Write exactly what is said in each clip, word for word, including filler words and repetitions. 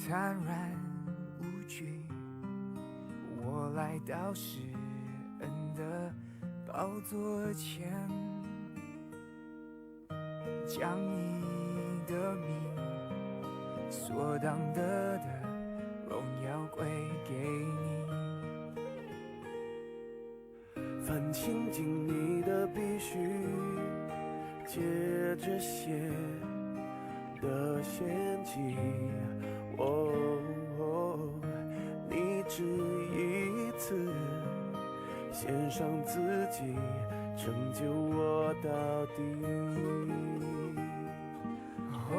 坦然无惧，我来到施恩的宝座前，将你的名所当得的荣耀归给你。 凡亲近你的，必须借这血的献祭。哦，你只一次献上自己，成就我到底。 哦，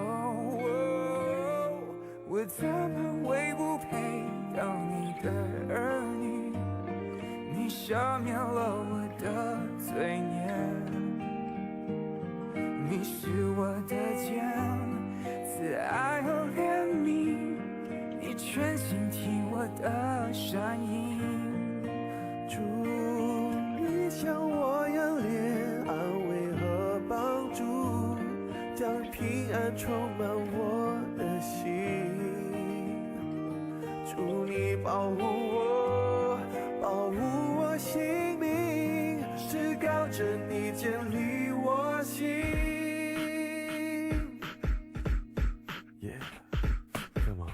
我怎么会不配当你的儿女？你赦免了我的罪孽，你是我的肩，慈爱和怜悯，你全心听我的声音。主，你向我扬脸，安慰和帮助， 将平安充满我的心。主，你保护我，保护我性命，至高者，你坚立我心。耶，干嘛？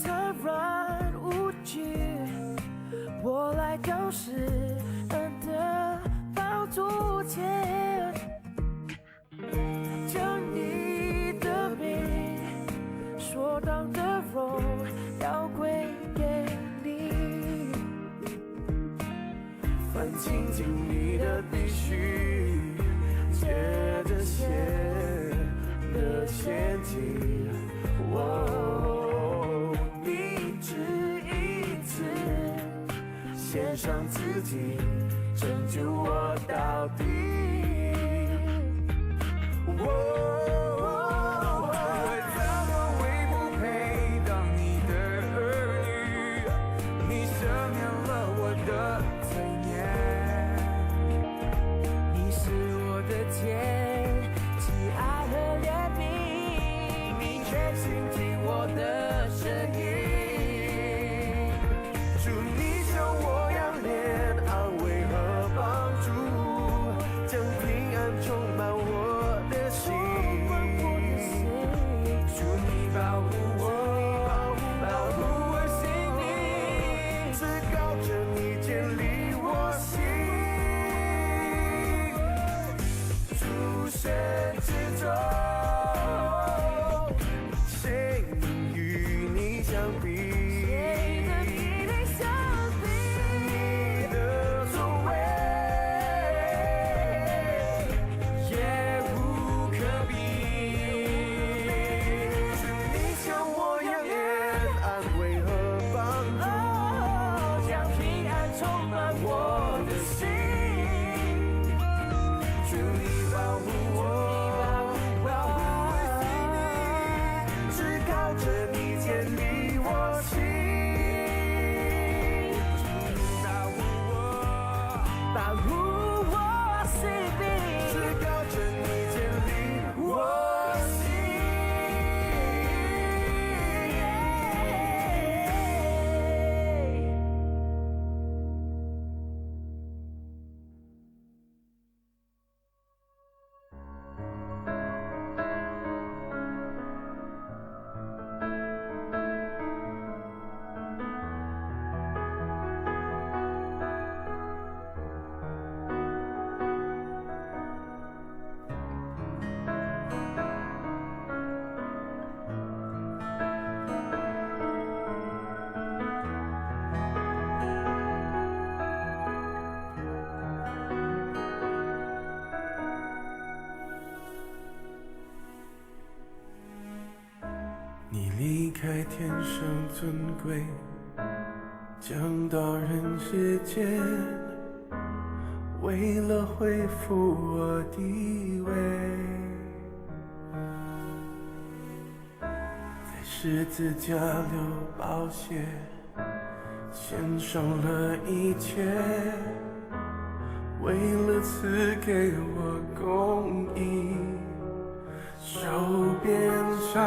坦然无惧，我来到施恩的宝座前。 将你的名所当得荣耀归给你。凡亲近你的，必须借这血的献祭。哦，你只一次 献上自己，拯救我到底。哦，我怎么会不配当你的儿女？你赦免了我的罪孽，你是我的肩，慈爱和怜悯，你全心听我的声音。 主，你向我扬脸，安慰和帮助，将平安充满我的心。主，你保护我，保护我性命，至高者，你坚立我心。 诸神之中，谁能与你相比？谁能与你相比？你的作为也无可比。主，你向我扬脸，安慰和帮助，将平安充满我的心。 主，你保护我，保护我性命，至高者，你坚立我心。主，你保护我，保护我性命，至高者，你坚立我心。 你离开天上尊贵，降到人世间，为了恢复我地位，在十字架流宝血，献上了一切，为了赐给我公义。 受鞭伤，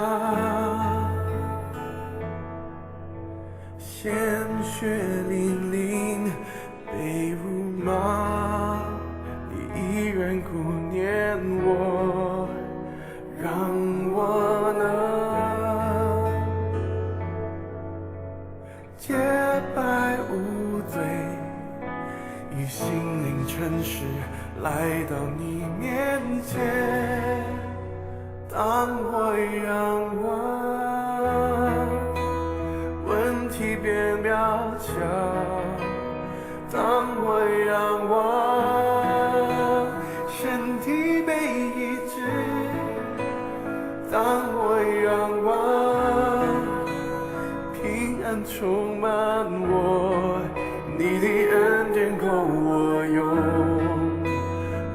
鲜血淋淋，被辱骂，你依然顾念我，让我能洁白无罪，以心灵诚实来到你面前。当我仰望，问题变渺小。当我仰望，身体被医治。当我仰望，平安充满我，你的恩典够我用。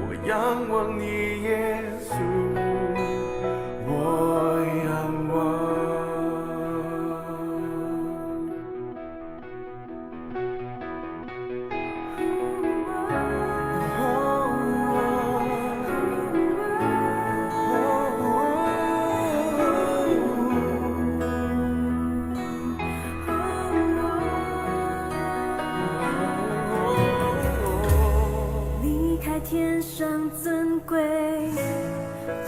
我仰望你，耶稣，我仰望。离开天上尊贵，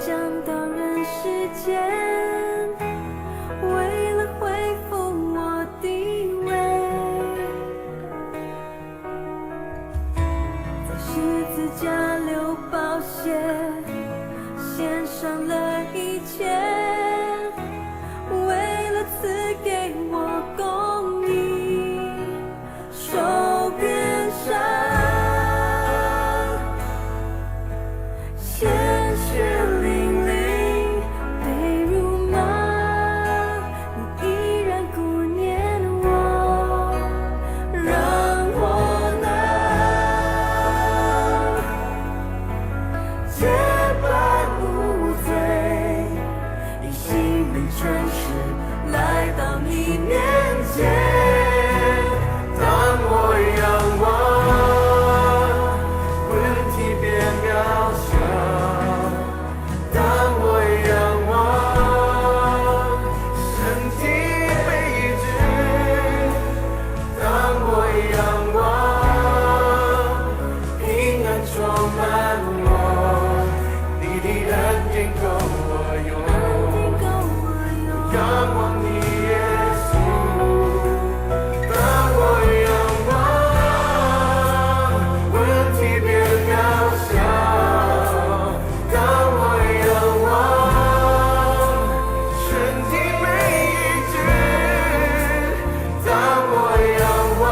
降到人世间，为了恢复我地位，在十字架流宝血，献上了一切，为了赐给我公义。 受鞭伤，鲜血淋淋，被辱骂，你依然顾念我，让我能洁白无罪。 以心灵诚实来到你面前。当我仰望，问题变渺小。当我仰望，身体被医治。当我仰望， 平安充满我，你的恩典够我用。仰望你，耶稣。当我仰望，问题变渺小。当我仰望，身体被医治。 当我仰望，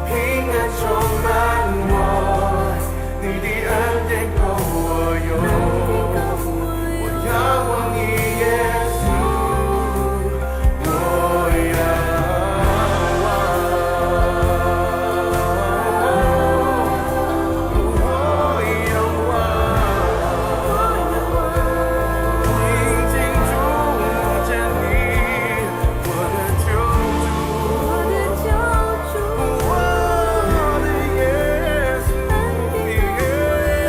平安充满我，你的恩典够我用。我仰望你，耶稣，我仰望，我仰望，我已经注目着你。 我的救主，我的救主，我的耶稣，恩典够我用。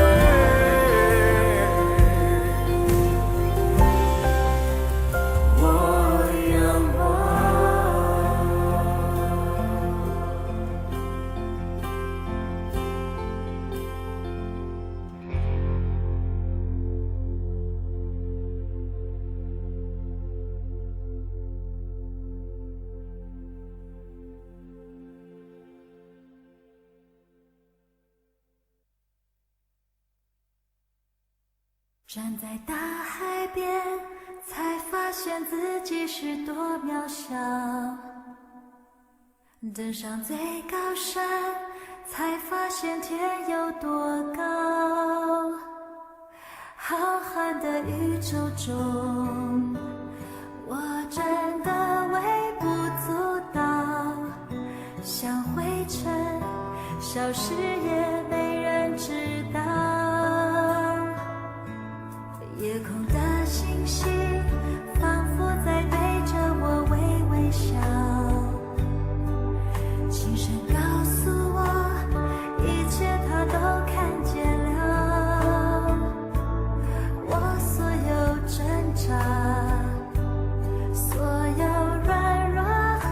我仰望。 站在大海边，才发现自己是多渺小。登上最高山，才发现天有多高。浩瀚的宇宙中， 我真的微不足道，像灰尘，消失也没人知道。夜空的星星，仿佛在对着我微微笑。 轻声告诉我，一切他都看见了。我所有挣扎，所有软弱和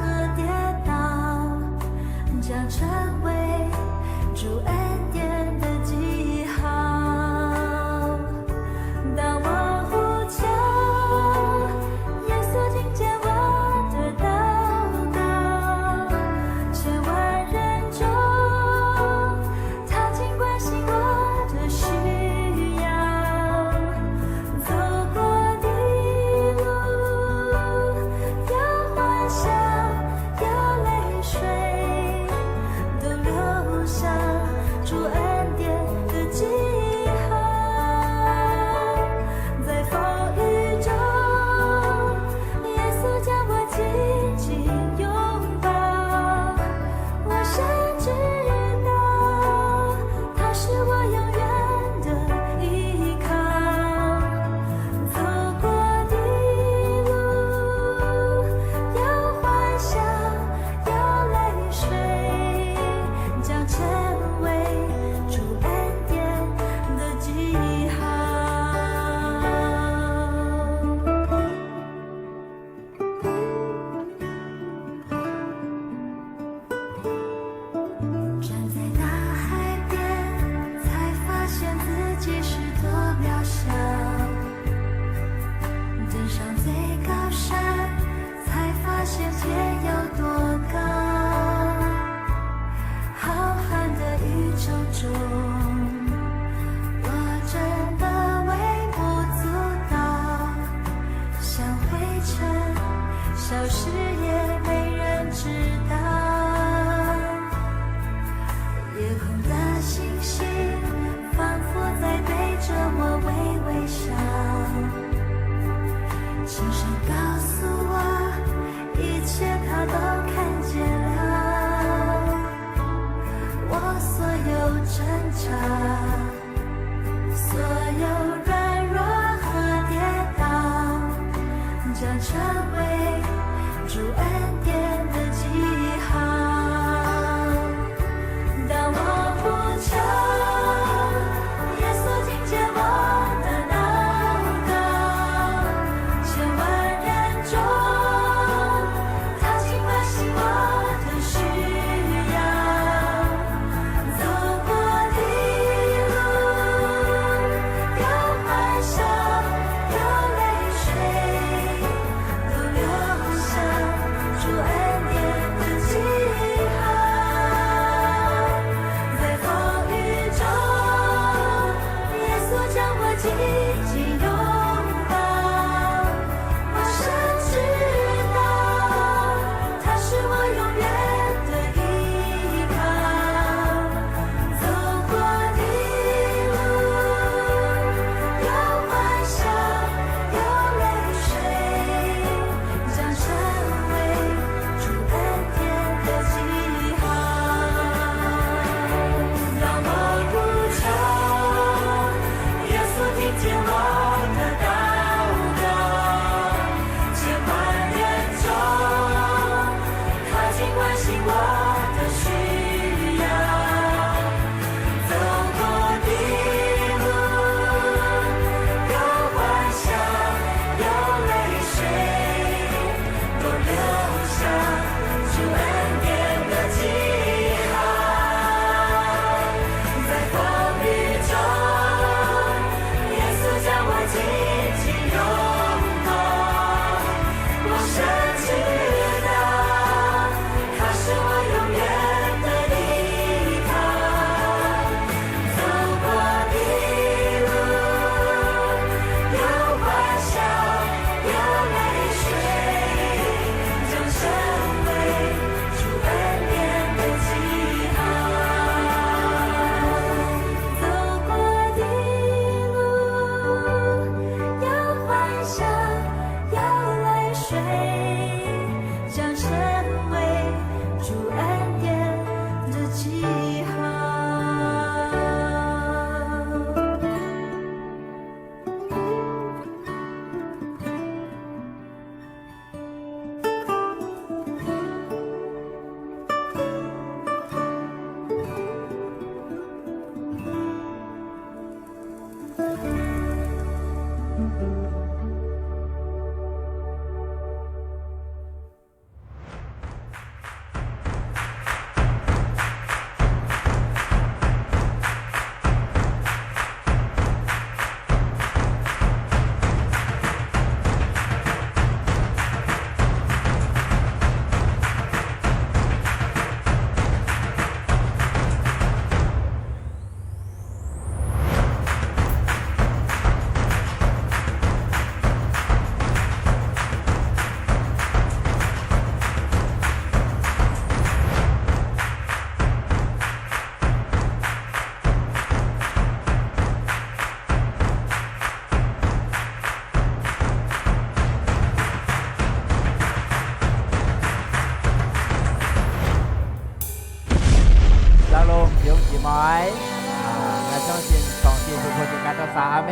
祝福自家多儕，阿門。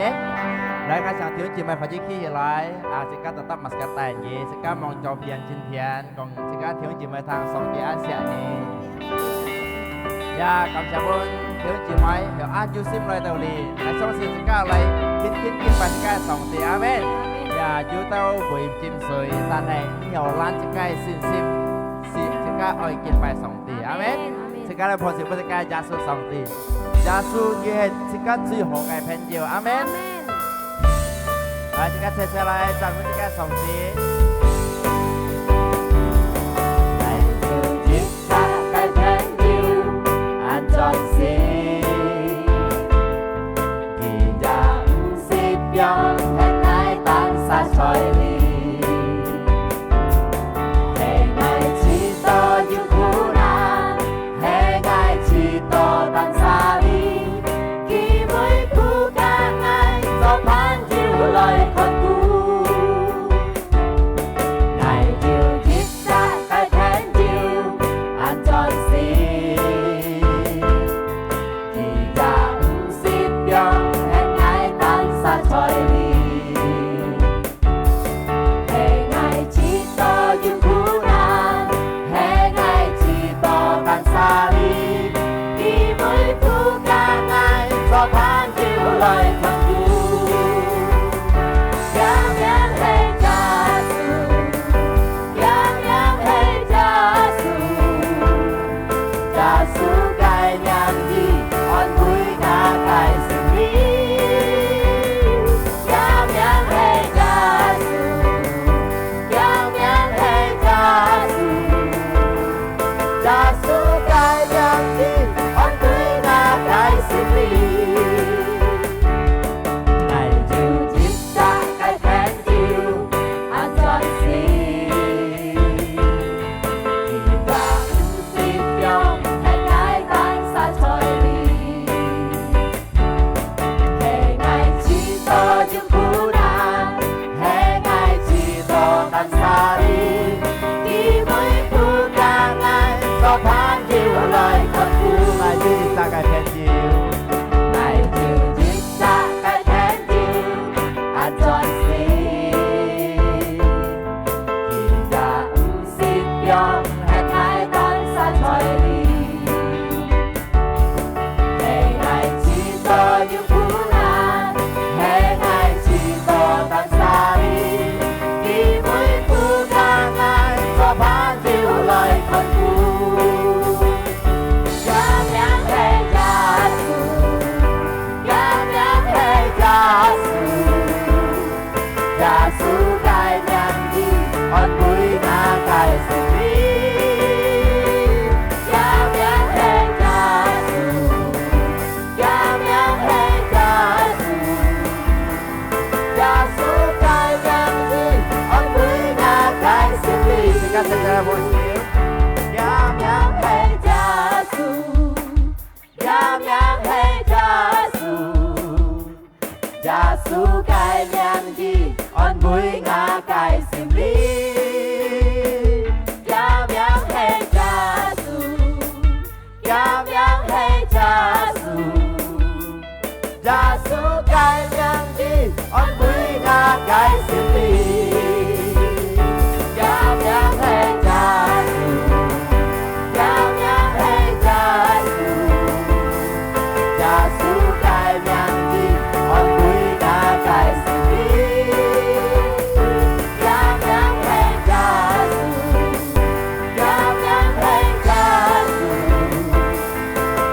來，𠊎請弟兄姊妹快啲企起來，啊，自家都搭masker戴耳機，自家望左片、正片，講自家弟兄姊妹聽，上帝恁惜你。也感謝分弟兄姊妹，有恁有心來到這，𠊎相信自家來緊緊敬拜自家上帝，阿門。也有兜會浸水，但係毋好爛自家个信心，係自家愛敬拜上帝，阿門。阿門。自家來拍手分自家耶穌上帝。 耶穌佢係自家最好个朋友，阿門。阿門。來，自家齊齊來讚美自家上帝。𠊎有一隻个朋友，恁專心，佢也毋識放忒𠊎單儕在這。 係𠊎試著有苦難，係𠊎試著擔沙哩，佢每步佮𠊎做伴友來看顧。𠊎有一隻个朋友，恁專心，佢也毋識放忒𠊎單儕在這。 係𠊎試著有苦難，係𠊎試著擔沙哩，佢每步佮𠊎做伴友來看顧。這名係耶穌，這名係耶穌，耶穌个名字安慰𠊎个心靈。 這名係耶穌，這名係耶穌，耶穌个名字安慰𠊎个心靈。𠊎有一隻个朋友，恁專心，佢也毋識放忒𠊎單儕在這。 係𠊎試著有苦難，係𠊎試著擔沙哩，佢每步佮𠊎做伴友來看顧。𠊎有一隻个朋友，𠊎有一隻个朋友，恁專心，佢也毋識放忒𠊎單儕在這。 係𠊎試著有苦難，係𠊎試著擔沙哩，佢每步佮𠊎做伴友來看顧。這名係耶穌，這名係耶穌， 耶穌个名字安慰𠊎个心靈。這名係耶穌，這名係耶穌，耶穌个名字安慰𠊎个心靈。自家齊齊來拍手。這名係耶穌， 這名係耶穌，耶穌个名字安慰𠊎个心靈。這名係耶穌，這名係耶穌，耶穌个名字安慰𠊎个心靈。這名係耶穌， 這名係耶穌，耶穌个名字安慰𠊎个心靈。這名係耶穌，這名係耶穌，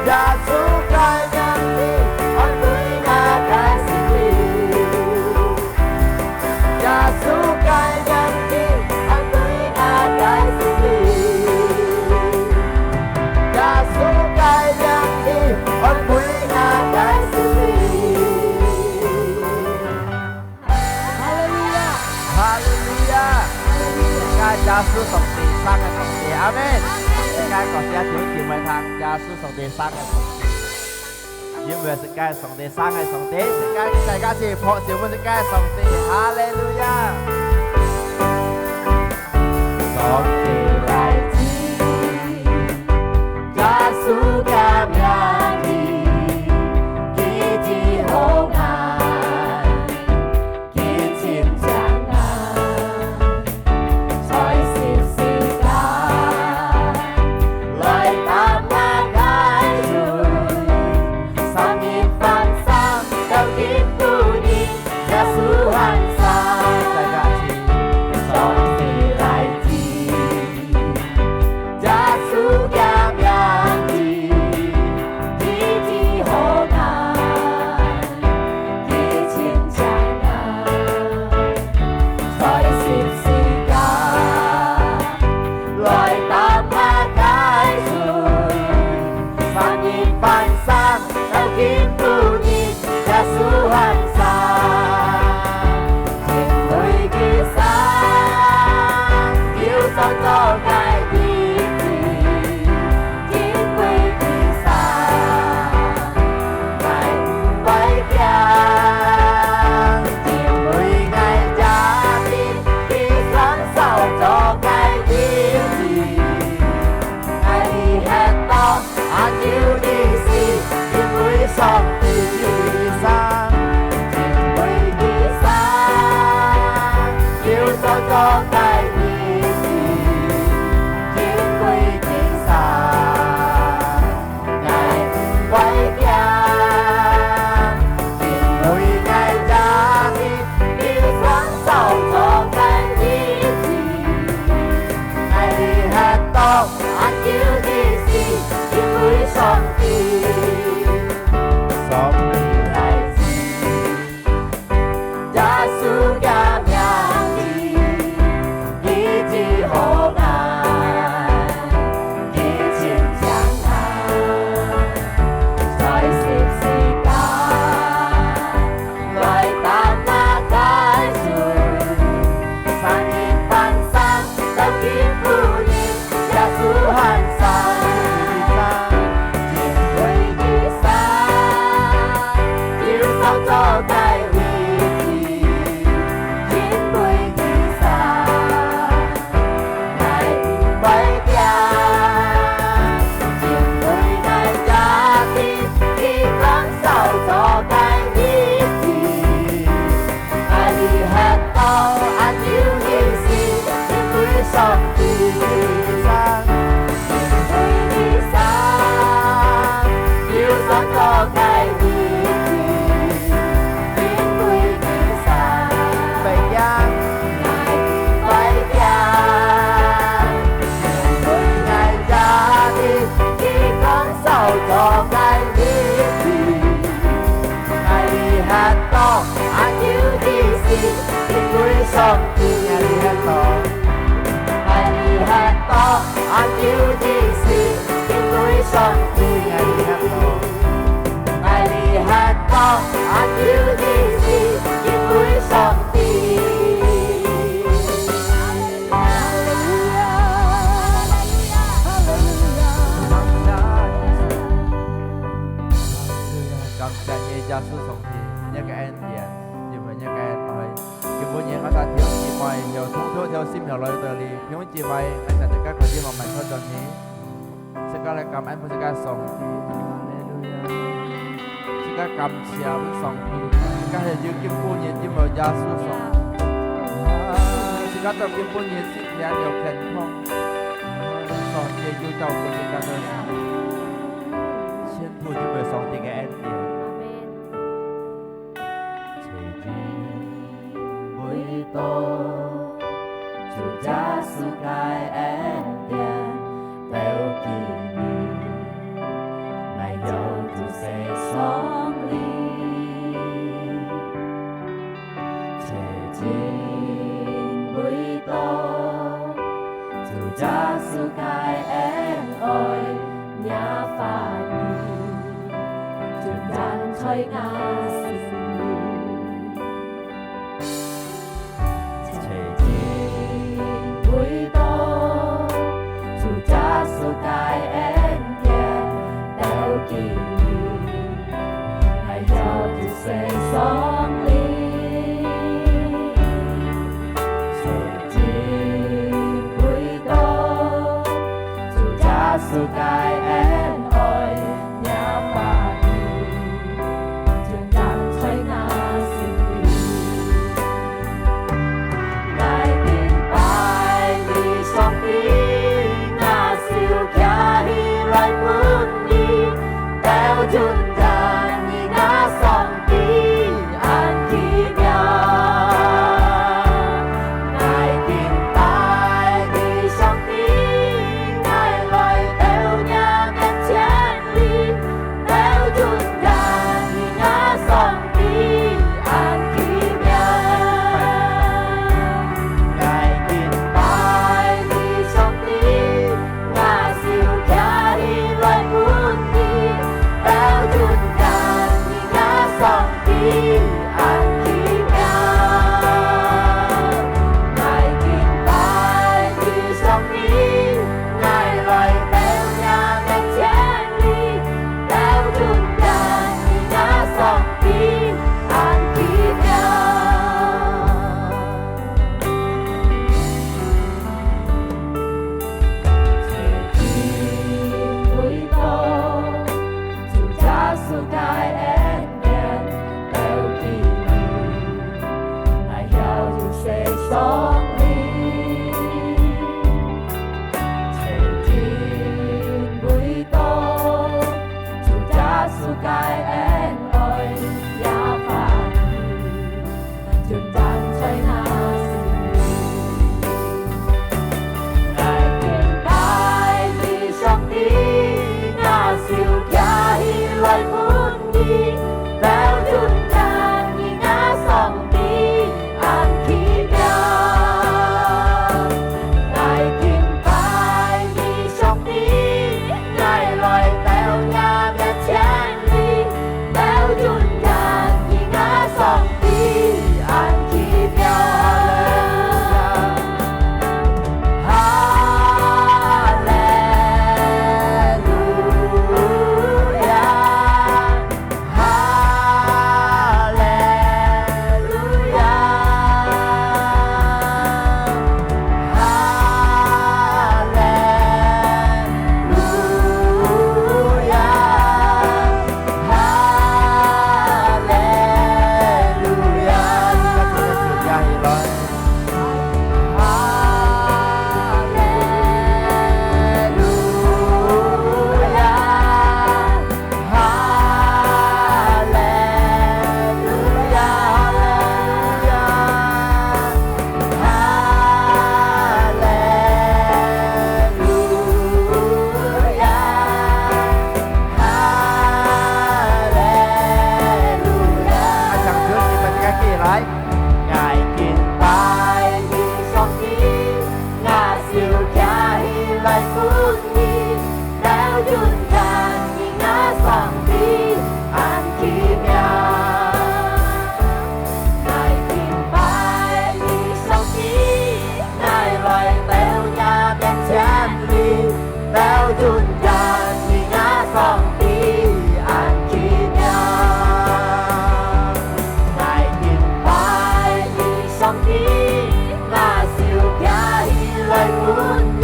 耶穌个名字安慰𠊎个心靈。 耶穌个名字安慰𠊎个心靈，耶穌个名字安慰𠊎个心靈。哈利路亞！哈利路亞！哈利路亞！自家耶穌上帝，生个上帝，阿門。自家感謝弟兄姊妹聽，耶穌上帝，生个上帝。 因為自家上帝，生个上帝，自家大家一齊拍手分自家上帝，哈利路亞！上帝來自耶穌个名字，佢至好因為𠊎也知佢雙手做个醫治，𠊎這歇到恁有意思，因為上帝，因為佢生，因為佢生，救贖做个醫治，因為佢生。 𠊎毋會驚，因為𠊎也知佢雙手做个醫治。𠊎這歇到恁有意思，因為上帝，上帝來治。 耶穌个名字，醫治好𠊎，佢親像那在十字架來擔那个罪，三日半生到今晡日， 耶穌還生，因為佢生，救贖做个醫治，因為佢生，𠊎毋會驚，因為𠊎也知佢雙手做个醫治。 𠊎這歇到恁有意思，因為上帝，因為佢生，救贖做个醫治，因為佢生，毋會驚，𠊎毋會驚，因為𠊎也知佢雙手做个醫治。 𠊎這歇到恁有意思，因為上帝，𠊎這歇到，𠊎這歇到恁有意思，因為上帝，𠊎這歇到，𠊎這歇到恁有意思，因為上帝。哈利路亞，哈利路亞，哈利路亞。 感謝你，耶穌上帝，你个恩典，因為你个恩愛。今晡日，𠊎兜弟兄姊妹，有從頭條心頭來到這，弟兄姊妹，𠊎兜自家可以慢慢靠近你。自家來感恩分自家上帝，哈利路亞。自家感謝分上帝，自家係有今晡日，因為耶穌上帝。啊，自家到今晡日，身體有健康，上帝有照顧自家个。 全部因為上帝个恩典。阿們。全因為到主耶穌个恩典，到今日，𠊎有主世上裡。 全因為到主耶穌个恩愛，若話語，就站在𠊎心裡。全因為到主耶穌个恩典，到今日， 𠊎有主世上裡。全因為到上帝，全真偉大，主耶穌个恩愛也發現，就站在那心裡。𠊎敬拜你，上帝，𠊎手擎起來分你，到永遠你，𠊎上帝，恁奇妙。𠊎敬拜你，上帝，𠊎來到若面前裡，到永遠你，𠊎上帝，恁奇妙。哈利路亞，哈利路亞。 哈利路亞，哈利路亞，哈利路亞。 哈利路亞，哈利路亞，哈利路亞，哈利路亞。啊，掌聲，你們應該可以來。 𠊎敬拜你，上帝，𠊎手擎起來分你，到永遠你，𠊎上帝，恁奇妙。𠊎敬拜你，上帝，𠊎來到若面前裡，到永遠你，𠊎上帝，恁奇妙。 𠊎敬拜你，上帝，𠊎手擎起來分你，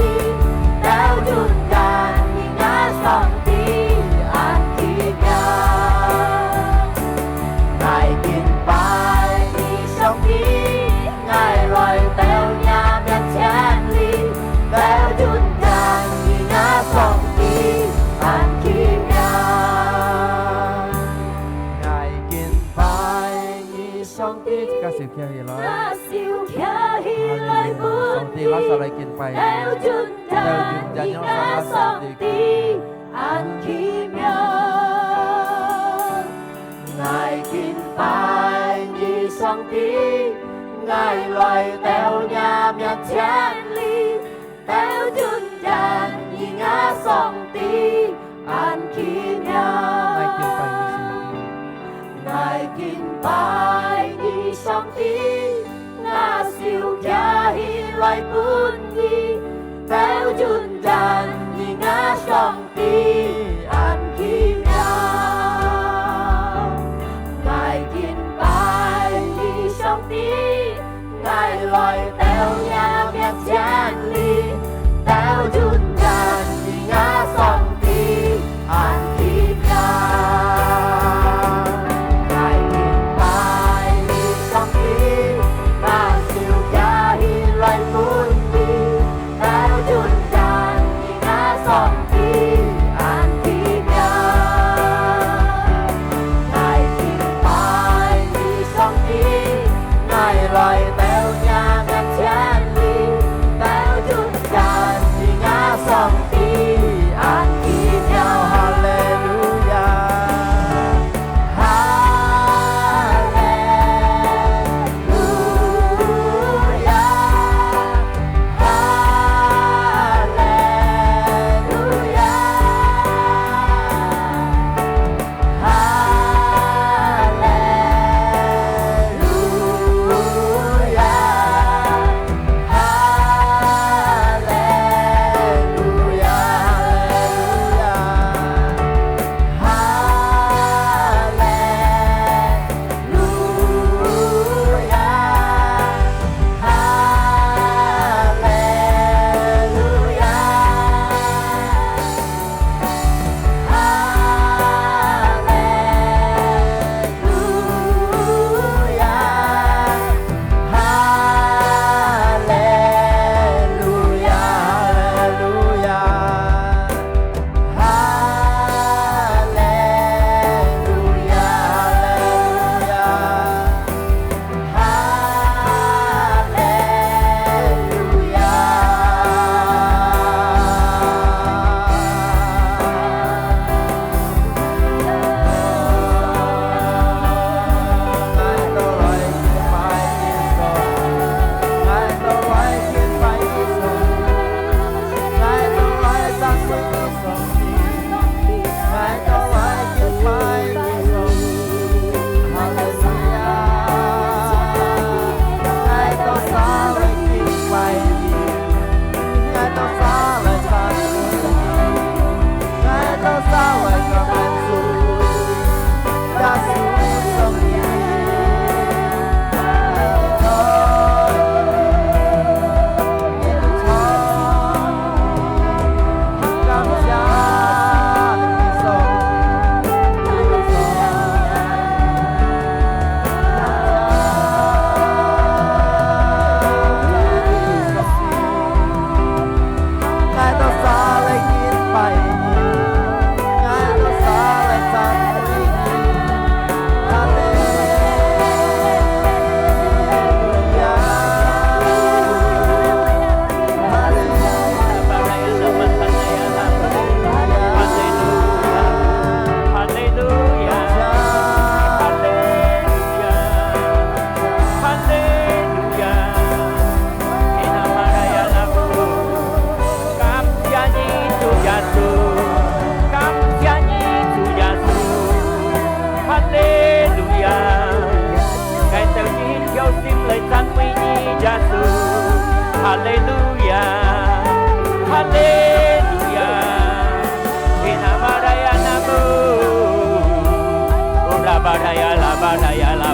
到永遠你，𠊎上帝，恁奇妙。𠊎敬拜你，上帝， 𠊎來到若面前裡，到永遠你，𠊎上帝，恁奇妙。𠊎敬拜你，上帝，自家手擎起來。𠊎手擎起來分你，上帝，𠊎手來敬拜你。到永遠你，𠊎上帝，恁奇妙。 𠊎敬拜你，上帝，𠊎來到若面前裡，到永遠你，𠊎上帝，恁奇妙。𠊎敬拜你，上帝。𠊎敬拜你，上帝， 𠊎手擎起來分你，到永遠你，𠊎上帝，恁奇妙。𠊎敬拜你，上帝，𠊎來到若面前裡，到永遠你，𠊎上帝， 恁奇妙。𠊎敬拜你，上帝，𠊎手擎起來分你，到永遠你，𠊎上帝，恁奇妙。𠊎敬拜你，上帝，𠊎來到若面前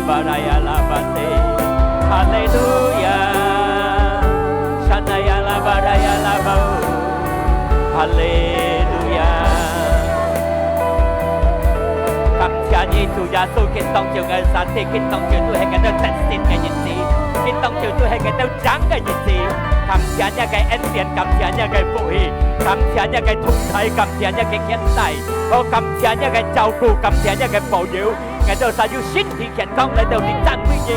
Baraya labate. 哈利路亞。Shanaya labaraya labau。哈利路亚。感謝你，主耶穌，今當晝𠊎儕知，今當晝都係𠊎兜得勝个日子，今當晝都係𠊎兜贏个日子。感謝你个恩典，感謝你个福氣，感謝你个同在，感謝你个牽帶，哦，感謝你个照顧，感謝你个保佑。 𠊎兜儕有身體健康來到你讚美你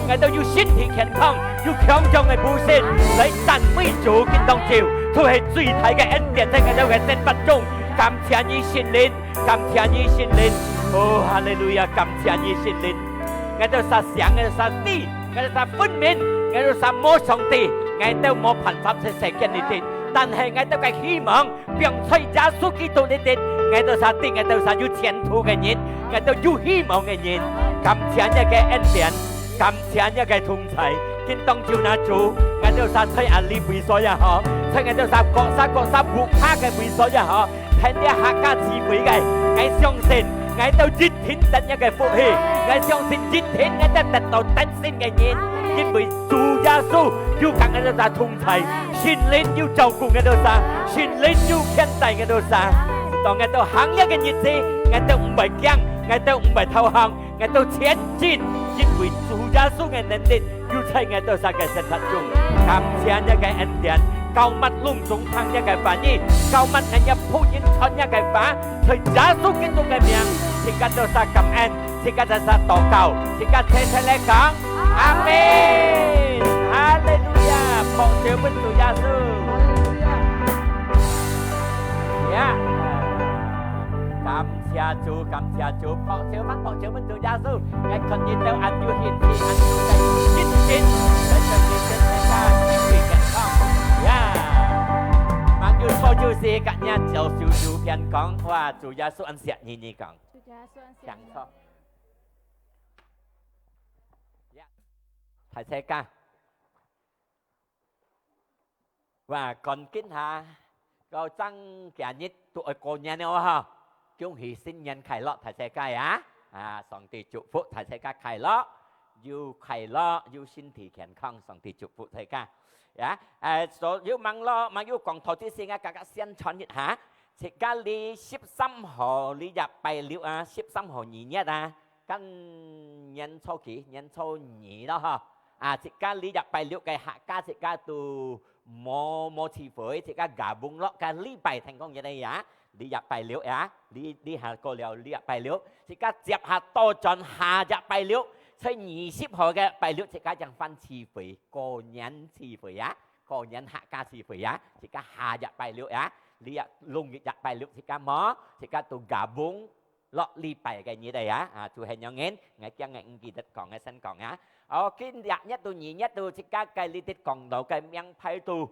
，𠊎兜有身體健康，有強壯个母神來讚美主，今當晝，都係最大个恩典在𠊎兜个生活中。感謝你聖靈，感謝你聖靈，哦，哈利路亞，感謝你聖靈。𠊎兜儕醒，𠊎兜儕知，𠊎兜儕分明，𠊎兜儕無上帝，𠊎兜無辦法在世間裡頭，但係𠊎兜个希望 放在耶穌基督裡頭，𠊎兜儕知，𠊎兜儕有前途个人，𠊎兜有希望个人。感謝你个恩典，感謝你个同在。今當晝那主，𠊎兜儕在阿里位所也好，在𠊎兜儕各儕各儕屋下个位所也好，在這客家聚會个，𠊎相信，𠊎兜一定得你个福氣，𠊎相信一定𠊎兜得到得勝个人，因為主耶穌有同𠊎兜儕同在。 聖靈有照顧𠊎兜儕，聖靈有牽帶𠊎兜儕。當𠊎兜行這个日子，𠊎兜毋會驚，𠊎兜毋會投降，𠊎兜前進，因為主耶穌个能力有在𠊎兜儕个生活中。感謝你个恩典，膏抹攏總聽你个話語，膏抹𠊎兜僕人傳你个話，在耶穌基督个名，自家兜儕感恩。 自家儕儕禱告，自家齊齊來講，阿們。哈利路亞！拍手分主耶穌。呀，感謝主，感謝主，拍手分，拍手分主耶穌。𠊎看你兜恁有興趣，恁有个熱情，在這裡跟大家一起健康。呀，吂有錯就是，今日就手手邊講，哇，主耶穌恁惜你，你講。主耶穌恁惜你。講錯。 呀，大自家，哇，趕緊哈，到正幾日都愛過年了哈，恭喜新年快樂，大自家呀！啊，上帝祝福大自家快樂，又快樂又身體健康，上帝祝福大家。呀，誒，所有網路，網友講道之前啊，大家宣傳一下，自家哩十三號哩日拜六啊，十三號二月啊， 今年初幾？年初二咯吼。啊，自家哩日拜六个客家自家都無，無聚會，自家gabung落个禮拜天光日个呀，哩日拜六呀，哩，哩下過了哩日拜六，自家接下倒轉下日拜六，在二十號个拜六自家正翻聚會，過年聚會呀，過年客家聚會呀，自家下日拜六呀，哩日農曆日拜六自家無，自家都gabung 落禮拜个日仔啊，啊，就係恁樣，𠊎驚𠊎毋記得講，𠊎先講啊。哦，今日日到二日到，自家个哩兜講道个名牌到，誒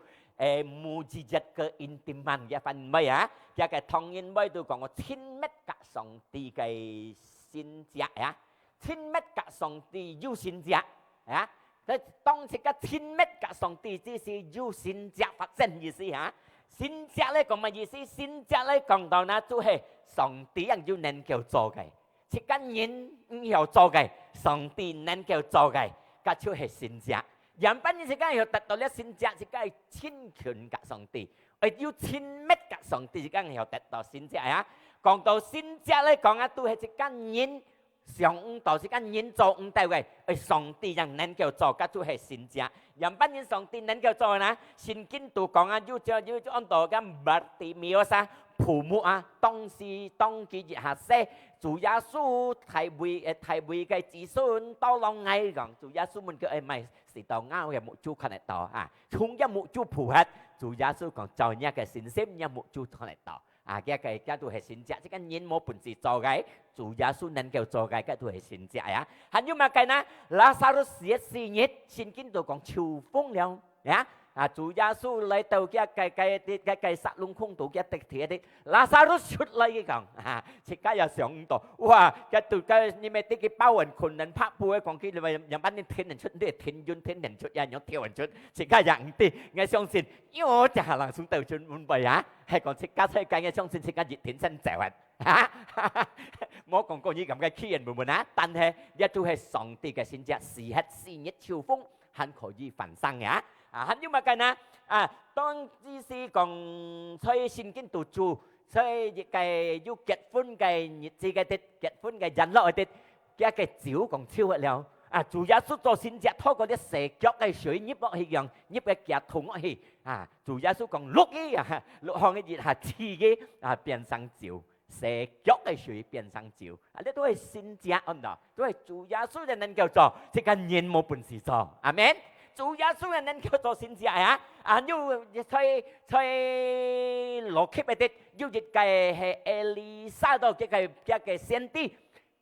，mujizat keintiman，佢翻譯啊，佢个唐人話都講哦，親密甲上帝个神蹟啊，親密甲上帝有神蹟。 啊，該當自家親密甲上帝，只係有神蹟發生意思哈。神蹟來講麼意思？神蹟來講到呢，就係上帝正有能夠做个。自家人毋曉做个，上帝能夠做个，該就係神蹟。樣般人自家曉得到了神蹟，自家愛親近甲上帝，愛有親密甲上帝，自家曉得到神蹟啊。講到神蹟來講啊，都係自家人 想毋到，自家人做毋到个，誒，上帝正能夠做，該就係神蹟。樣般人上帝能夠做呢？聖經都講啊，有隻，有隻安到个Bartimeus啊，瞨目啊，當時當佢一下細，主耶穌大衛，誒，大衛个子孫到摎𠊎講，主耶穌問佢，誒，麼个時到𠊎个目珠看得到啊？從佢目珠瞨忒，主耶穌講，照你个信心，你目珠看得到。 啊，該个，該都係神蹟，自家人無本事做个，主耶穌能夠做个，該都係神蹟啊。還有麼个呢？Lazarus死一四日，聖經都講就瘋了，呀。啊，主耶穌來到該个，該个，該个沙龍空肚，該个地鐵个，Lazarus出來，佢講，啊，自家也想毋到，哇，該都該你們這個包很困難，拍布个講起，你們樣般你天能出，你天運天能出呀，你天能出，自家也毋知，𠊎相信，喲，這下人送到出門背啊。 係講自家在該个相信自家一定先走啊。哈，無講過你感覺氣人悶悶啊，但係這就係上帝个神蹟，死忒四日秋風，還可以翻生呀。啊，還有麼个呢？啊，當時講在聖經肚住，在一個有結婚个日子个日，結婚个宴樂个日，佢个酒講燒忒了。啊，主耶穌做神蹟，透過這洗腳个水入落去樣，入个佢肚落去。啊，主耶穌講：「落去啊！」落放一下，試佢啊，變成酒。 洗腳个水變成酒。啊，這都係神蹟，安到，都係主耶穌个能夠做，自家人無本事做。阿門。主耶穌个能夠做神蹟呀！啊，有在在羅克个地，有一個係Elisa到，佢个佢个先知，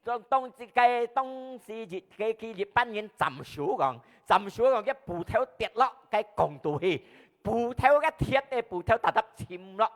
當當這個當時一個佢一班人斬樹講，斬樹講，佢斧頭跌落該江肚去，斧頭个鐵个斧頭搭搭沉落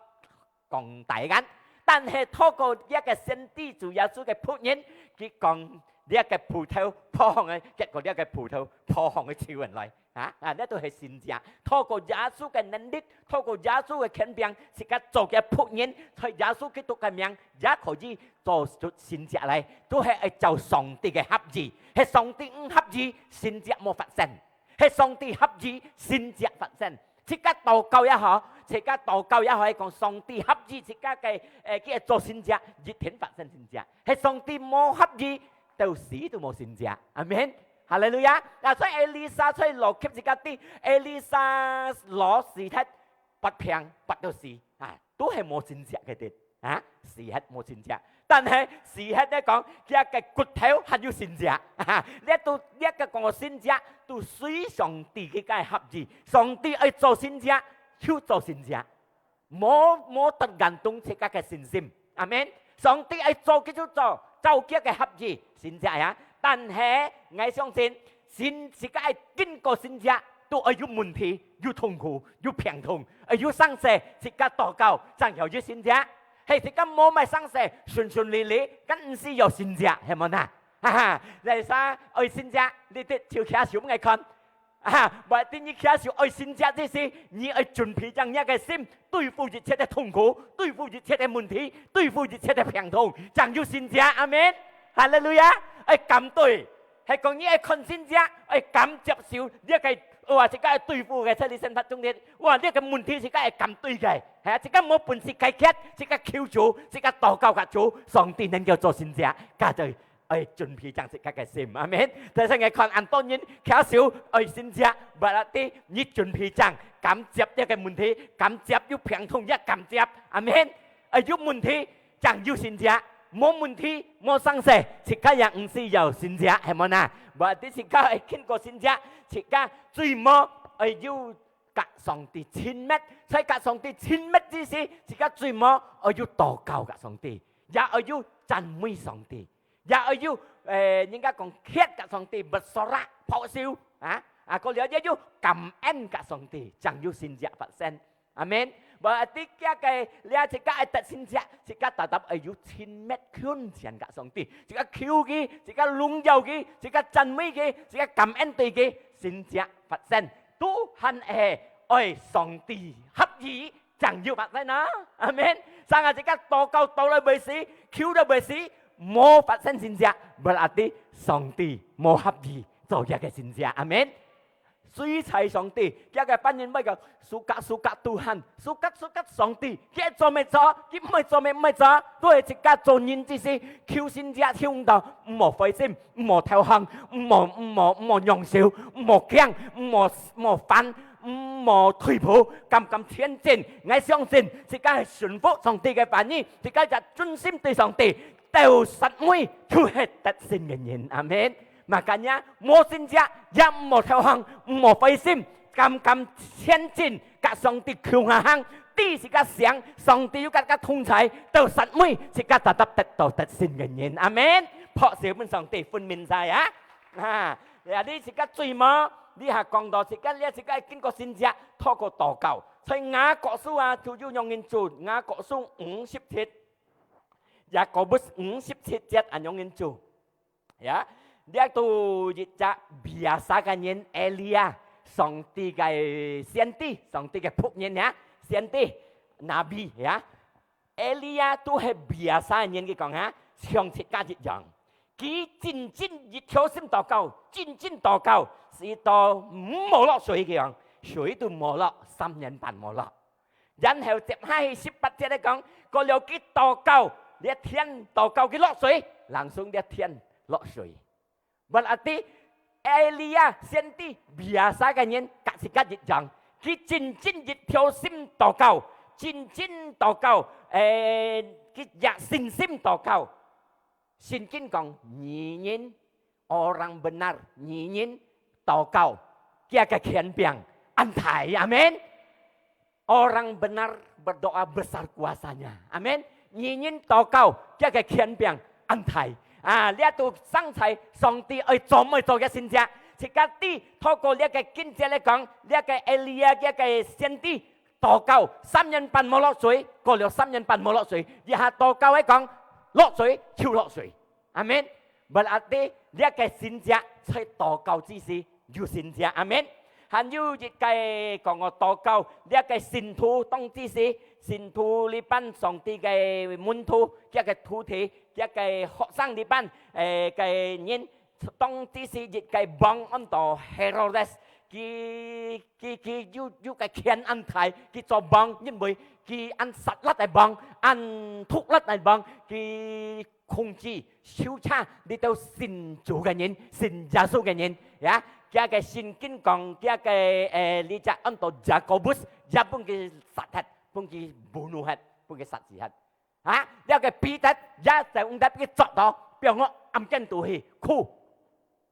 江底間。但係透過這個先知主耶穌个僕人，佢講這個斧頭破囥个，結果這個斧頭破囥个就轉來。啊，啊，這都係神蹟。透過耶穌个能力，透過耶穌个權柄，自家做个僕人，在耶穌基督个名，也可以做出神蹟來。都係愛照上帝个合意，係上帝毋合意，神蹟無發生。 係上帝合意，神蹟發生。自家禱告也好，自家禱告也好，係講上帝合意，自家个，誒，佢做神蹟，一定發生神蹟。係上帝無合意，到死都無神蹟。阿門。哈利路亞。啊，所以Elisa，所以羅克自家知，Elisa老死忒，發病，發到死，啊，都係無神蹟个地。 啊，死忒無神蹟。但係死忒來講，佢个骨頭還有神蹟。啊，這都，這個講个神蹟，都隨上帝佢个合意。上帝愛做神蹟，就做神蹟。無，無得感動自家个信心。阿門。上帝愛做，佢就做，照佢个合意，神蹟呀。但係，𠊎相信， 神，自家愛經過神蹟，都愛有問題，有痛苦，有病痛，愛有生死，自家禱告，正曉有神蹟。係自家無麼个生死，順順利利，更毋使有神蹟，係無哪？哈哈，來啥愛神蹟，你得就擎手分𠊎看。啊，無一定你擎手愛神蹟，這時你愛準備正若个心，對付一切个痛苦，對付一切个問題，對付一切个病痛，正有神蹟。阿門。哈利路亞。愛敢對。 係講你愛看神蹟，愛敢接受這個，哇，自家愛對付个在你生活中間，哇，這個問題自家愛敢對个，係啊，自家無本事解決，自家求主，自家禱告甲主，上帝能夠做神蹟，家就愛準備正自家个心，阿門。但是𠊎看恁多人擎手愛神蹟，berarti你準備正，敢接這個問題，敢接有病痛也敢接，阿門。愛有問題， 正有神蹟，無問題，無生死，自家也毋使有神蹟，係無哪？Berarti自家愛經過神蹟，自家最無愛有甲上帝親密，在甲上帝親密之時，自家最無愛有禱告甲上帝，也愛有讚美上帝，也愛有，誒，人家講，歇甲上帝，bersorak，拍手，啊，啊，過了也有感恩甲上帝，正有神蹟發生。 阿門。Berarti這個，這自家愛得神蹟，自家tetap愛有親密近前甲上帝，自家求佢，自家榮耀佢，自家讚美佢，自家感恩對佢，神蹟發生，都還係愛上帝合意，正有發生啊。阿門。Sehingga自家禱告禱到尾時，求到尾時，無發生神蹟，berarti上帝無合意做這個神蹟。阿門。 隨在上帝，佢个番人會講，suka-suka Tuhan，suka-suka上帝，佢愛做乜做，佢毋愛做乜毋愛做，都係自家做人之時，求神蹟求毋到，毋好灰心，毋好投降，毋好，毋好，毋好讓手，毋好驚，毋好，毋好煩，毋好退步，敢敢前進。𠊎相信，自家係順服上帝个話語，自家也專心對上帝，到煞尾就係得勝个人。阿門。 Makanya，無神蹟，也毋好投降，毋好灰心，敢敢前進，甲上帝共下行，知自家想，上帝有甲自家同在，到煞尾，自家tetap得到得勝个人。阿門。拍手分上帝，分明在啊！啊，呀，你自家最無，你還講到自家，你自家經過神蹟，透過禱告。在雅各書啊，就有恁樣做，雅各書五十七，雅各書五十七節恁樣做。 Ya，這都一隻biasa个人，Elia，上帝个先知，上帝个僕人呀，先知，nabi，ya。Elijah都係biasa个人，佢講哈，像自家一樣。佢真真一條心禱告，真真禱告，使到無落水，佢講，水都無落，三年半無落。然後接下去十八節來講，過了佢禱告，這天禱告佢落水，langsung這天落水。Berarti Elia先知biasa个人，甲自家一樣，佢真真一條心禱告，真真禱告，誒，佢也信心禱告。聖經講，義人，orang benar，義人禱告，佢个權柄恁大，阿門。Orang benar berdoa besar kuasanya。阿門。義人禱告，佢个權柄恁大。啊，這都生在上帝愛做毋愛做个神蹟。自家知，透過這个經節來講，這个Elia，這个先知禱告，三年半無落水，過了三年半無落水，這下禱告來講，落水就落水。阿門。Berarti這个神蹟在禱告之時有神蹟。阿門。還有一个講我禱告，這个信徒當之時，信徒這班上帝个門徒，佢个徒弟，佢个學生這班，誒，个人，當之時一个王安到Herodes，佢佢佢有有个權恁大，佢做王，因為佢恁殺戮个王，恁毒辣个王，佢控制、收查這兜信主个人、信耶穌个人，呀，佢个聖經講，佢个誒，這隻安到Yakobus，也分佢殺忒，分佢bunuh忒，分佢殺死忒。啊，這个彼得也在用得佢捉到，放到暗間肚去苦。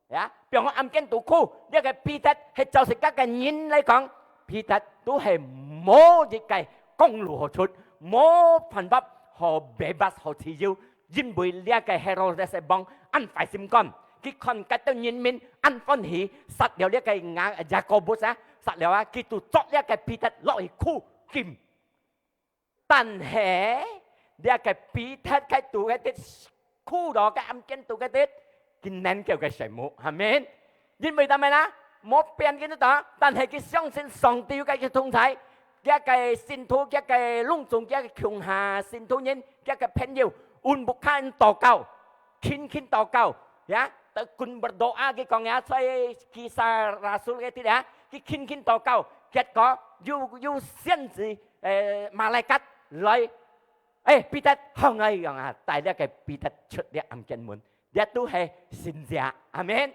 呀，放到暗間肚苦，這个彼得係照自家个人來講，彼得都係無一个公路好出，無辦法好bebas好自由，因為這个Herodes王恁壞心肝，佢看該兜人民恁歡喜，殺了這个雅Yakobus啊，殺了啊，佢就捉這个彼得落去苦禁。 但係，這个彼得該肚該兜苦惱个暗間肚該兜，佢能夠个睡目，阿門。因為做麼个啦？無變个呢，但係佢相信上帝有个佢同在，佢个信徒，佢个攏總，佢个共下信徒人，佢个朋友，用屋下禱告，勤勤禱告，ya，tekun berdoa佢講呀，在Kisah Rasul該兜呀，佢勤勤禱告，結果有有先知 誒，malaikat來，誒，彼得，好，𠊎講啊，帶這个彼得出這暗間門，這都係神蹟，阿門。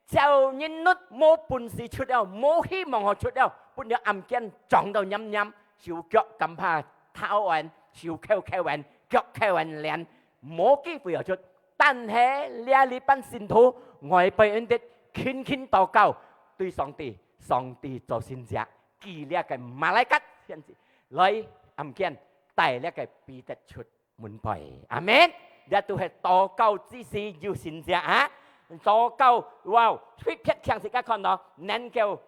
照人力無本事出了，無希望好出了，分這暗間撞到黏黏，手腳感怕透完，手扣扣完，腳扣完連，無機會好出。但係這裡班信徒，外背恩典，勤勤禱告，對上帝，上帝做神蹟。 佢這个malaikat先至來暗間帶這个彼得出門背。阿門。這都係禱告之時有神蹟啊！禱告，哇，特別請自家看到，能夠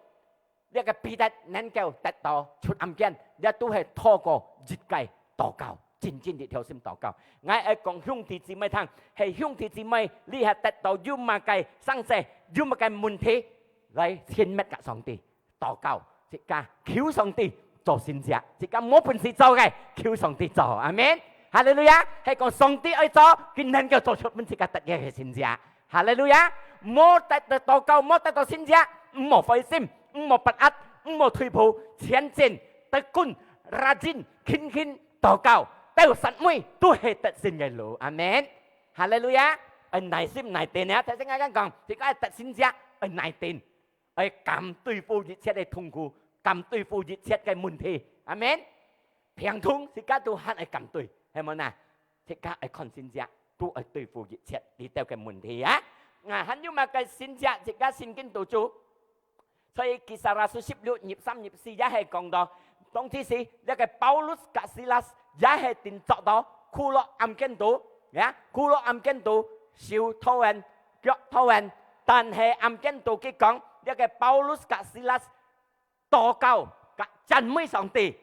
這个彼得能夠得到出暗間，這都係透過一个禱告，真真一條心禱告。𠊎愛講兄弟姊妹聽，係兄弟姊妹，你係得到有麼个生事，有麼个問題，來親密佮上帝。 禱告，自家求上帝做神蹟，自家無本事做个，求上帝做。阿門。哈利路亞！係講上帝愛做，佢能夠做出分自家得个神蹟。哈利路亞！無得到禱告，無得到神蹟，毋好灰心，毋好不安，毋好退步，前進，tekun，rajin，勤勤禱告，到煞尾都係得勝个路。阿門。哈利路亞！愛耐心耐等啊！頭先𠊎講，自家愛得神蹟，愛耐等。 愛敢對付一切个痛苦，敢對付一切个問題。阿門。病痛自家都還愛敢對，係無呢？自家愛看神蹟，都愛對付一切這兜个問題啊！啊，還有麼个神蹟自家信經肚做？所以Kisah Rasul十六，二十三、二十四也係講到，當其時，這个Paulus佮Silas也係定捉到，跍落暗間肚，ya，跍落暗間肚，手套完， 腳套完，但係暗間肚佢講，這个Paulus佮Silas禱告佮讚美上帝，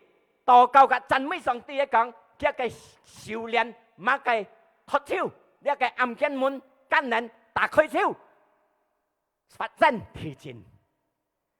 禱告佮讚美上帝个講，佢个手鍊麼个脫手，這个暗間門敢能打開手，發生地震。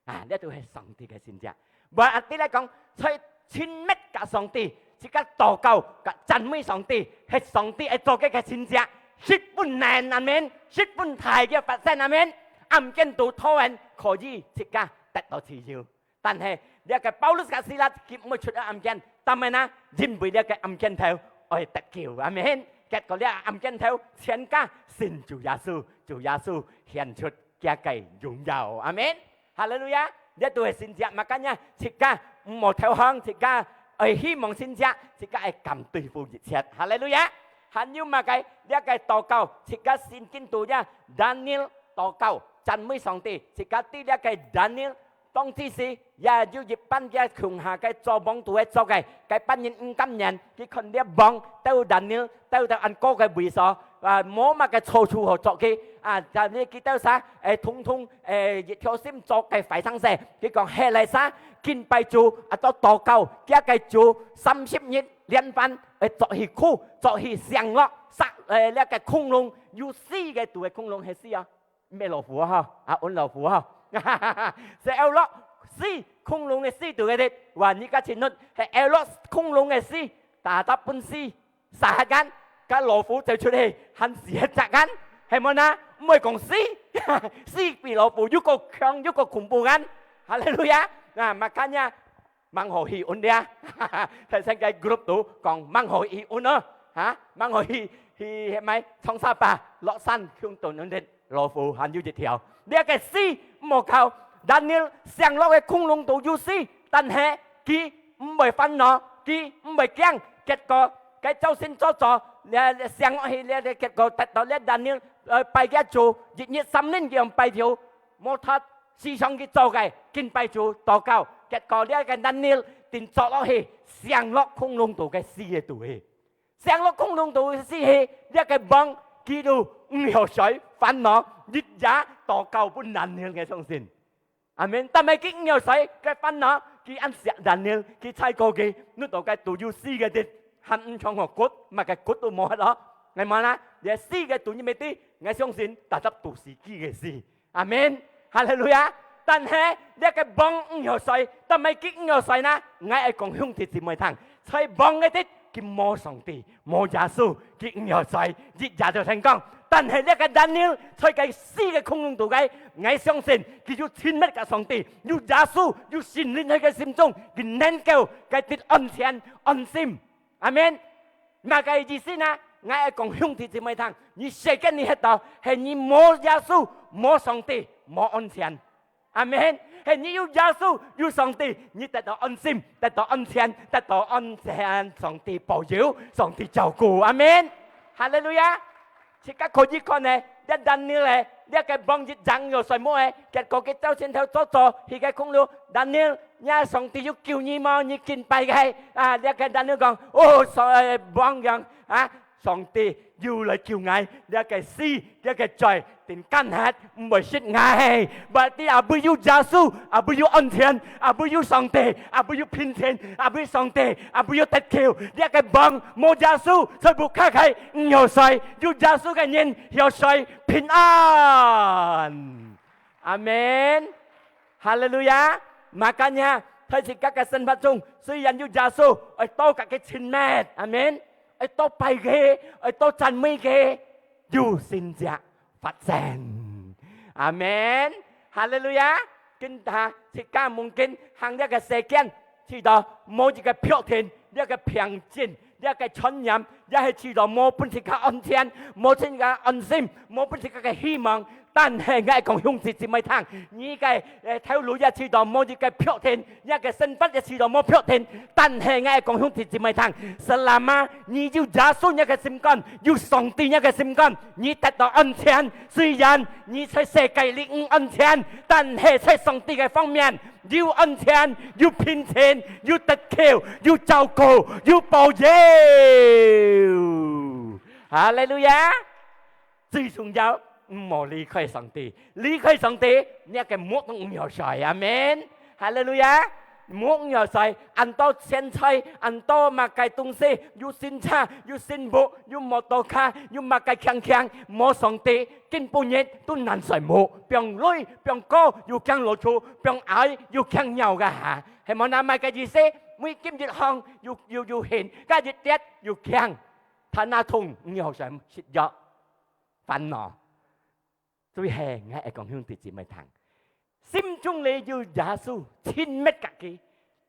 啊，這都係上帝个神蹟。Berarti來講，在親密佮上帝，自家禱告，佮讚美上帝，係上帝愛做个个神蹟，十分難，阿門，十分大个發生，阿門。暗間肚討人可以自家得到自由。但係這个Paulus佮Silas佢毋會出暗間，但係呢，因為這个暗間頭愛得救，阿門。結果這暗間頭全家信主耶穌，主耶穌顯出佢个榮耀，阿門。哈利路亞！這都係神蹟，makanya自家毋好投降，自家愛希望神蹟，自家愛敢對付一切。哈利路亞！還有麼个？這个禱告，自家聖經肚這Daniel禱告，讚美上帝，自家知這个Daniel當其時也有一班个共下个做王都會做个，該班人毋甘願，佢看這王鬥Daniel，鬥到恁高个位所，啊，無麼个錯處好做佢，啊，但係佢兜儕，誒，通通，誒，一條心做个壞生事，佢講，係來儕，敬拜主，啊，到禱告，佢个主，三十日連番，誒，做佢苦，做佢上落，殺，誒，這个恐龍，有四个肚个恐龍係死啊。 毋係老虎吼，啊，搵老虎吼。係咬落死，恐龍个死肚个哩，哇，你个情論，係咬落恐龍个死，打到分死，殺忒間，該老虎走出去，還死忒隻間，係無呢？毋會講死，死比老虎又過強又過恐怖間。哈利路亞！啊，makanya， 吂好去搵這，在成个group肚講吂好去搵哦，哈，吂好去，去，去買長沙巴，落山去搵搵老虎還有一條。這个死毋好靠，Daniel上落个恐龍都有死，但係佢毋會煩惱，佢毋會驚。結果，該朝晨早早，這，這上落去，這，這結果得到這Daniel，呃，拜个主，一日三輪佢用拜條， 無脫時常去做个，敬拜主、禱告，結果這个Daniel定著落去，上落恐龍肚个死个肚去。上落恐龍肚个死去，這个王佢都毋曉睡，煩惱，日夜禱告分Daniel个相信。阿門。但係佢毋曉睡，个煩惱，佢恁惜Daniel，佢猜過佢，你到該肚有死个地，還毋像我骨，麼个骨都無忒咯。係無啦？這死个肚你乜知，𠊎相信，tetap肚死佢个死。 阿門，哈利路亞。但係這个王毋曉睡，但係佢毋曉睡呢？𠊎愛講兄弟姊妹聽，在王个地，佢無上帝，無耶穌，佢毋曉睡，日夜就聽講。但係這个Daniel在該死个恐龍肚个，𠊎相信佢有親密个上帝，有耶穌，有聖靈在佢心中，佢能夠該地安全、安心。 阿門。麼个意思呢？𠊎愛講兄弟姊妹聽，你世間你歇到，係你無耶穌、無上帝、無安全。阿門。係你有耶穌、有上帝，你得到安心、得到安全、得到安全。上帝保佑、上帝照顧。阿門。哈利路亞。 自家可以看呢，這Daniel呢，這个王一整又睡目个，結果佢朝晨頭早早，去个空路，Daniel，若上帝有救你無？你敬拜个，啊，這个Daniel講，哦，上，呃，王講，啊，上帝有來救𠊎，這个死，這个罪，定趕忒，毋會食𠊎。Berarti abis有耶穌，abis有安全，abis有上帝，abis有平靜，abis上帝，abis有得救。這个王無耶穌，在屋下个 毋曉睡，有耶穌个人曉睡平安。阿門。哈利路亞。Makanya，在自家个生活中，雖然有耶穌，愛多佮佢親密。阿門。愛多拜佢，愛多讚美佢，有神蹟發生。阿門。哈利路亞。今下自家mungkin行這个世間，試著無一个確定，這个病症， 這个傳染，也係試著無分自家安全，無分自家安心，無分自家个希望。但係𠊎講兄弟姊妹聽，你个，呃，頭路也試著無一个確定，你个生活也試著無確定。但係𠊎講兄弟姊妹聽，selama你有耶穌你个心肝，有上帝你个心肝，你得到安全。雖然你在世界裡毋安全，但係在上帝个方面， 有安全，有平靜，有得救，有照顧，有保佑。哈利路亞！最重要，毋好離開上帝。離開上帝，你个目都毋曉睡。阿門。哈利路亞！目毋曉睡，恁多錢財，恁多麼个東西，有新車，有新屋，有摩托卡，有麼个強強，無上帝，今晡日都難睡目，放鐳，放高，又驚老鼠，放矮，又驚鳥个哈。 係無？那麼个意思，每今一項又又又眩，該一跌又驚，頭那痛，毋好想食藥，煩惱。所以係，𠊎愛講兄弟姊妹聽，心中裡有耶穌，親密佮佢，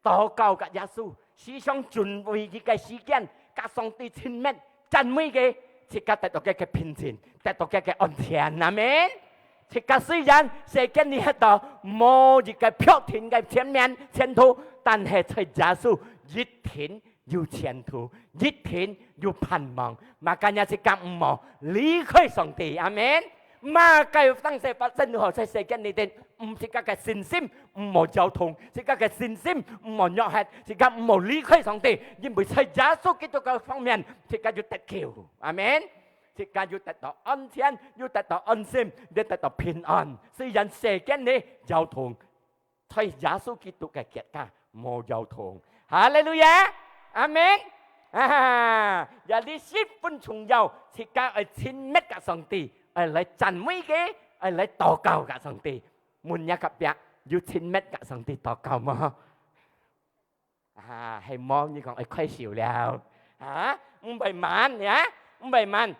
禱告佮耶穌，時常準備佢个時間，佮上帝親密，讚美佢，自家得到佢个平靜，得到佢个安全。阿門。自家雖然世間裡歇到無一个確定个前面前途，但係在耶穌一定有前途，一定有盼望。Makanya自家毋好離開上帝。阿門。Makanya當時發生如何在世間裡底，毋，自家个信心毋好搖動，自家个信心毋好弱核，自家毋好離開上帝，因為在耶穌基督个方面，自家有得救。阿門。自家有得到安全，有得到安心，有得到平安。雖然世間裡搖動，在耶穌基督个國家無搖動。哈利路亞！阿門！啊，也你十分重要，自家愛親密佮上帝，愛來讚美佢，愛來禱告佮上帝。問若隔壁，有親密佮上帝禱告無？啊，係無，你講愛開始了。啊，毋會慢呀，毋會慢。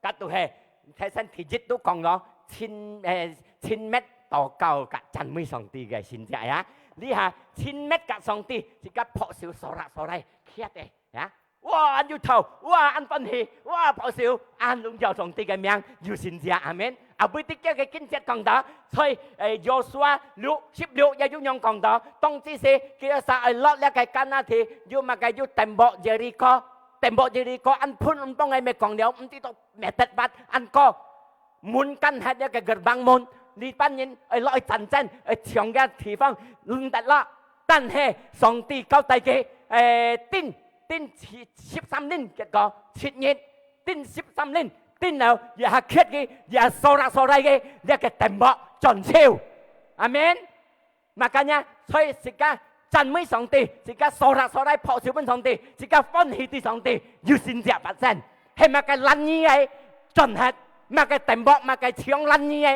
該都係，頭先第一都講了，親，誒，親密禱告佮讚美上帝个神蹟呀。你下親密佮上帝，自家拍手，手拉手來，企个呀。哇，恁有頭，哇，恁歡喜，哇，拍手，恁榮耀上帝个名，有神蹟，阿門。啊，尾底个經節講到，在，誒，約書亞六，十六也有樣講到，當之時，佢个儕愛落這个迦南地，有麼个有登報耶利哥，登報耶利哥，恁分分个乜講了，毋知道 乜得法恁過，門關忒這个gerbang門，這班人愛落去戰爭，愛搶个地方，毋得落。但係上帝交代佢，誒，等，等十，十三年，結果七日，等十三年，等了，也係缺佢，也係手拉手拉个，這个登報轉手。阿門。 Makanya，所以自家讚美上帝，自家手拉手來拍手分上帝，自家歡喜對上帝，有神蹟發生。係麼个攔你个轉忒，麼个登報，麼个牆攔你个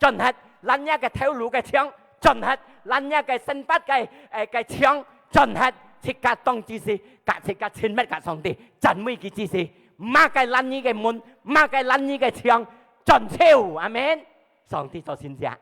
轉忒，攔你个頭路个牆轉忒，攔你个生活个，誒，个牆轉忒，自家當之時，佮自家親密佮上帝，讚美佢之時，麼个攔你个門，麼个攔你个牆轉手，阿門。上帝做神蹟。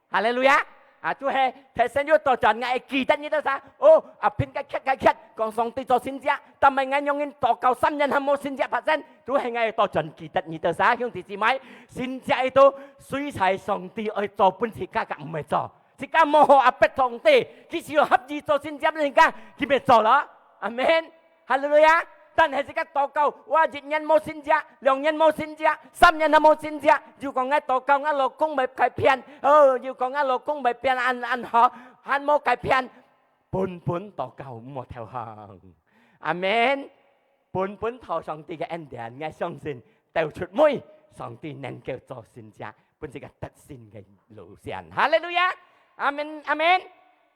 哈利路亞！啊，就係頭先有多轉，𠊎會記得你兜儕。哦，啊，拼个缺个缺，講上帝做神蹟，但係𠊎仰人禱告三年還無神蹟發生，就係𠊎會多轉記得你兜儕，兄弟姊妹，神蹟一到，隨在上帝愛做分自家个毋會做，自家無好壓迫上帝，佢只有合意做神蹟分自家，佢乜做咯。阿門。 哈利路亞！但係自家禱告，哇，一年無神蹟，兩年無神蹟，三年都無神蹟，又講𠊎禱告，𠊎老公會改變，哦，又講𠊎老公會變恁，恁好，還無改變。本本禱告，毋好投降。阿門。本本討上帝个恩典，𠊎相信，到出尾，上帝能夠做神蹟，分自家得勝个路線。哈利路亞！阿門，阿門。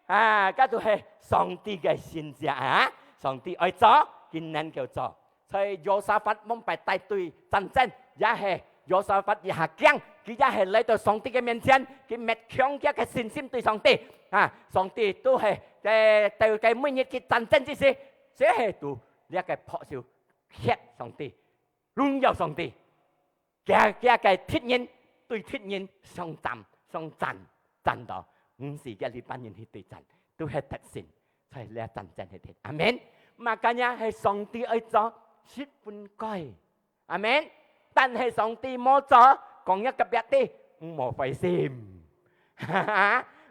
啊，該就係上帝个神蹟啊！上帝愛做，佢能夠做。所以約沙法往擺帶隊戰爭，也係約沙法一下驚，佢也係來到上帝个面前，佢搣強佢个信心對上帝。啊，上帝都係，誒，對佢每日去戰爭之時，就係都這个拍手，謝上帝，榮耀上帝。 佢，佢个敵人對敵人相戰，相戰，戰到毋使佢這班人去對戰，都係得勝，在這戰爭裡底。阿門。Makanya係上帝愛做，十分該。阿門。但係上帝無做，講一个別个，毋好灰心。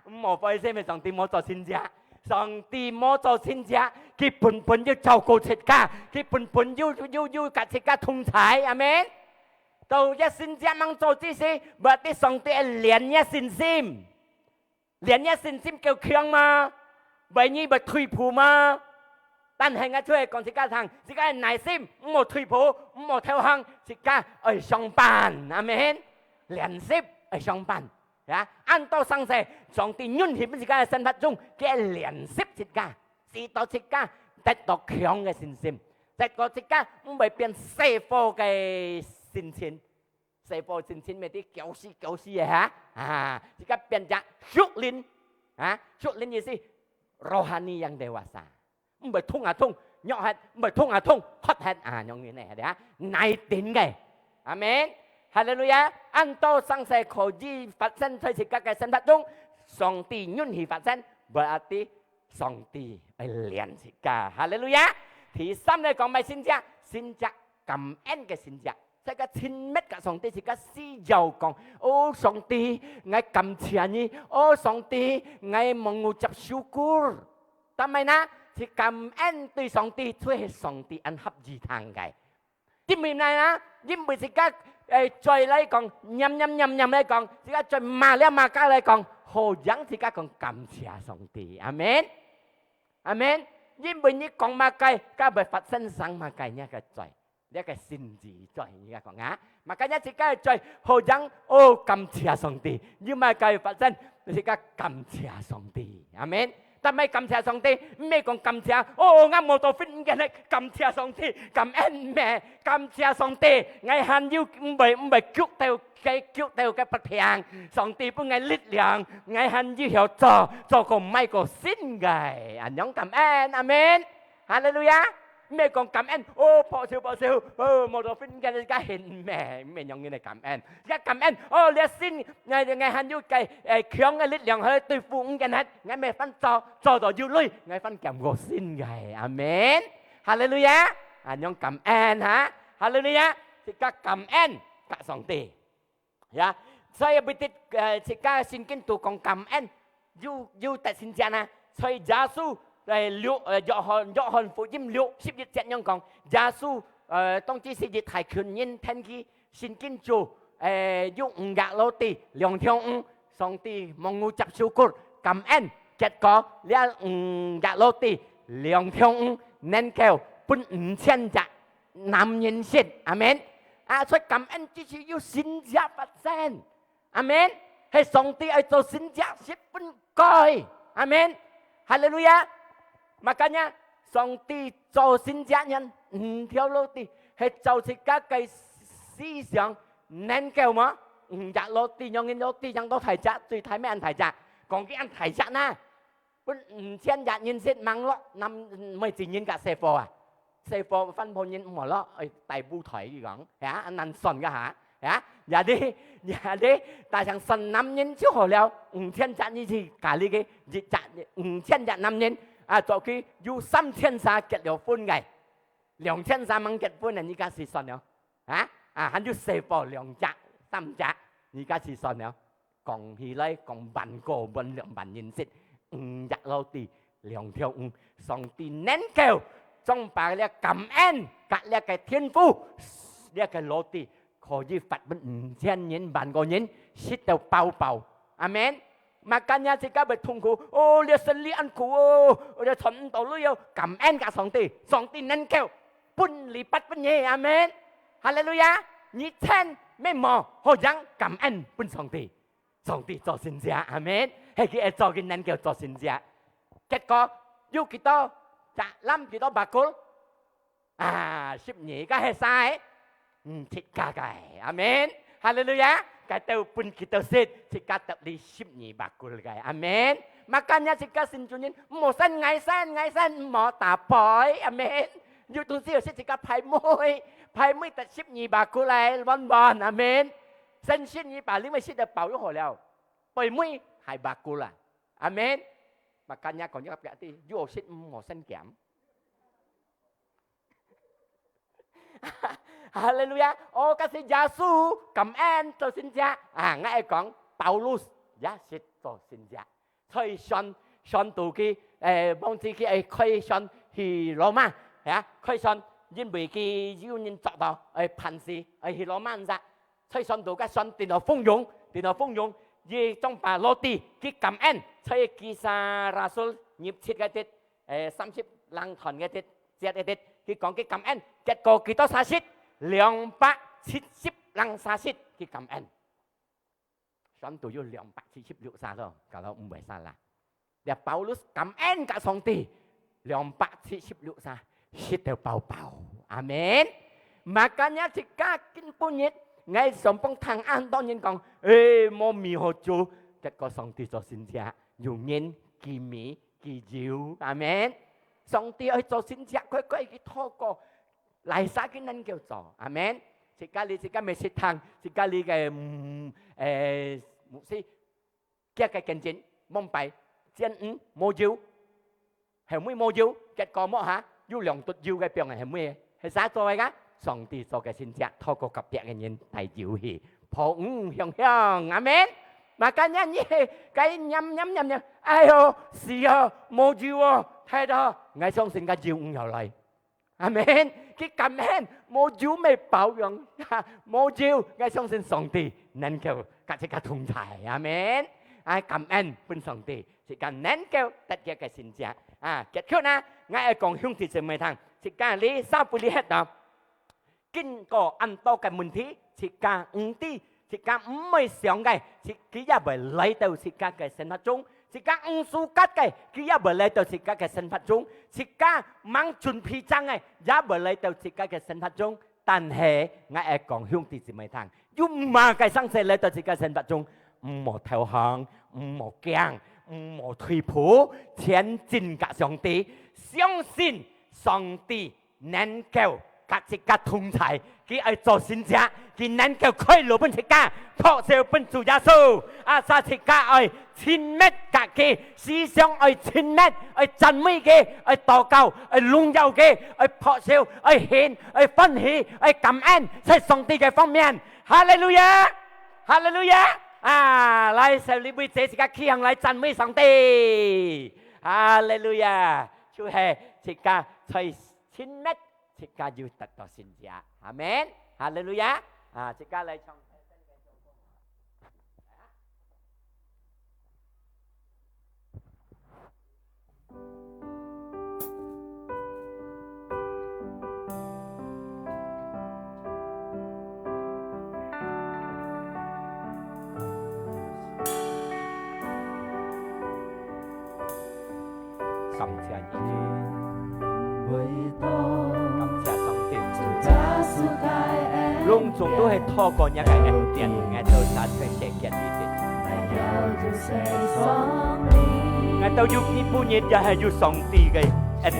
毋好灰心，上帝無做神蹟，上帝無做神蹟，佢本本有照顧自家，佢本本有，有，有佮自家同在，阿門。到一神蹟吂做之時，berarti上帝愛練一信心，練一信心夠強嘛，萬一會退步嘛。但係𠊎就係講自家聽，自家愛耐心，毋好退步，毋好投降，自家愛上班，阿門。練習愛上班。 呀，恁多生事，上帝允許分自家个生活中，佢愛練習自家，使到自家得到強个信心，得到自家毋會變細伙个心情，細伙心情乜得搞死搞死个哈，啊，自家變隻屬靈，啊，屬靈意思，rohani yang dewasa。毋會痛啊痛，弱忒，毋會痛啊痛，渴忒啊，恁樣呢，係啊，耐頂个。阿門。哈利路亞！恁多生事可以發生在自家个生活中，上帝允許發生，berarti上帝愛練自家。哈利路亞！第三來講，麼个神蹟？神蹟，感恩个神蹟。自家親密个上帝，自家需要講：「哦，上帝，𠊎感謝你。哦，上帝，𠊎mengucap syukur。」但係呢，係感恩對上帝，就係上帝恁合意聽个。因為呢，因為自家，誒，嘴來講，念念念念來講，自家嘴罵了罵家來講，好讓自家講感謝上帝。阿門。阿門。因為你講麼个，該會發生生麼个，你个嘴，你个心智嘴，你个講啊。Makanya自家个嘴，好讓，哦，感謝上帝。有麼个發生，自家感謝上帝。阿門。 但係感謝上帝，毋係講感謝，哦，𠊎無到分人个，感謝上帝，感恩咩？感謝上帝，𠊎還有毋會，毋會腳到个，腳到个不平，上帝分𠊎力量，𠊎還有曉做，做個買個新个，恁樣感恩，阿門。哈利路亞！毋係講感恩，哦，報仇報仇，哦，無到分人个，該係咩？毋係恁樣个感恩。 也感恩，哦，這新，𠊎，𠊎還有个，誒，強个力量去對付五件核，𠊎乜翻做，做到有鐳，𠊎翻減過新个。阿門。哈利路亞！啊，恁樣感恩哈，哈利路亞！自家感恩，甲上帝。呀，所以每日，誒，自家聖經都講感恩，有，有得神蹟啊。所以耶穌，誒，六，誒，約翰，約翰福音六十一節恁樣講，耶穌，誒，當時係一大群人聽佢， 聖經主，誒，有五隻roti，兩條魚，上帝mengucap syukur，感恩，結果這五隻roti，兩條魚，能夠分五千隻男人食。阿門。啊，所以感恩之時有神蹟發生。阿門。係上帝愛做神蹟，十分 該。阿門。哈利路亞。Makanya，上帝做神蹟，恁五條roti，係照自家个思想，能夠無？五隻roti，仰形roti恁大隻，最大乜恁大隻？講佢恁大隻哪，分五千隻人食吂落，恁，毋係一人个細貨啊。 細貨番婆人毋好咯，愛大舞台佢講，呀，恁難算个哈，呀，也得，也得，大聲算男人就好了，五千隻你去咖哩个，一隻，五千隻男人，啊，做佢有三千儕結了婚个，兩千儕吂結婚个，你家試算了，啊，啊，還有細貨兩隻、三隻，你家試算了。 講起來，講萬個、萬兩萬人食，五隻roti，兩條魚，上帝能夠總把這感恩，甲這个天父，這个roti，可以發分五千人、萬個人食到飽飽。阿門。Makanya自家會痛苦，哦，這生理恁苦哦，這賺毋到鐳哦，感恩甲上帝，上帝能夠分利八分二。阿門。哈利路亞。你錢乜無，好樣感恩分上帝。 上帝做神蹟，阿門。係佢愛做，佢能夠做神蹟。結果有幾多隻lamb，幾多bakul？啊，十二个係儕？嗯，自家个，阿門。哈利路亞！該兜分佢兜食，自家得哩十二bakul个，阿門。Makanya自家信主人，毋好算𠊎算，𠊎算，毋好打敗，阿門。有東西有食，自家排妹，排妹得十二bakul來，亂亂，阿門。 先信你把你們食得飽就好了，背尾還bakul啦。阿門。Makanya講一個別的，有食毋好先減。哈利路亞！哦，該係耶穌感恩做神蹟啊！𠊎愛講，Paulus也識做神蹟。 開船，船渡佢，誒，望住佢，誒，開船去羅馬，係啊，開船，因為佢有人捉到，誒，判死，誒，去羅馬人殺。開船渡个船頂頭風湧，頂頭風湧，佢總把roti，佢感恩，在Kisah Rasul二十七个節，誒，三十零段个節，節个節，佢講佢感恩，結果幾多儕食？兩百七十零儕食，佢感恩。 船渡有兩百七十六儕咯，kalau毋會salah。這Paulus感恩甲上帝，兩百七十六儕食到飽飽。阿門。Makanya自家今晡日，𠊎上幫聽恁多人講，誒，無米好煮，結果上帝做神蹟，有人佢米佢有。阿門。上帝愛做神蹟，快快去透過拉撒个能夠做。阿門。自家裡，自家乜識聽，自家裡个，嗯，誒，牧師，佢个見證，往擺，煎魚，無油，後尾無油，結果無哈，有兩滴油个放个後尾，係啥做个啊？上帝做个神蹟，透過隔壁个人帶油去，破魚香香。阿門。Makanya你係，該念念念念，哎喲，死哦，無油哦，忒多，𠊎相信个油毋要來。阿門。佢感恩，無油乜包容，無油，𠊎相信上帝能夠佮自家同在。阿門。啊，感恩分上帝，自家能夠得著个神蹟。啊，結束啊，𠊎愛講兄弟姊妹聽，自家這社會裡歇到，經過恁多个問題，自家毋知，自家毋會想个，自，佢也會來到自家个生活中，自家毋suka个，佢也會來到自家个生活中，自家吂準備正个，也會來到自家个生活中。但係，𠊎愛講兄弟姊妹聽，有麼个生事來到自家生活中，毋好投降，毋好驚，毋好退步，前進佮上帝，相信上帝能夠佮自家同在，佢愛做神蹟，佢能夠開路分自家，托手分主耶穌，asal自家愛親密佮佢，時常愛親密，愛讚美佢，愛禱告，愛榮耀佢，愛拍手，愛獻，愛歡喜，愛感恩，在上帝个方面。哈利路亞！哈利路亞！啊，來，手裡位姐自家企䟘來讚美上帝。哈利路亞！就係自家在親密，自家有得到神蹟。阿門。哈利路亞！啊，自家來唱。 感謝你，感謝上帝。攏總都係透過若个恩典，𠊎兜生在世界裡面。𠊎兜有今晡日，也係有上帝个恩典，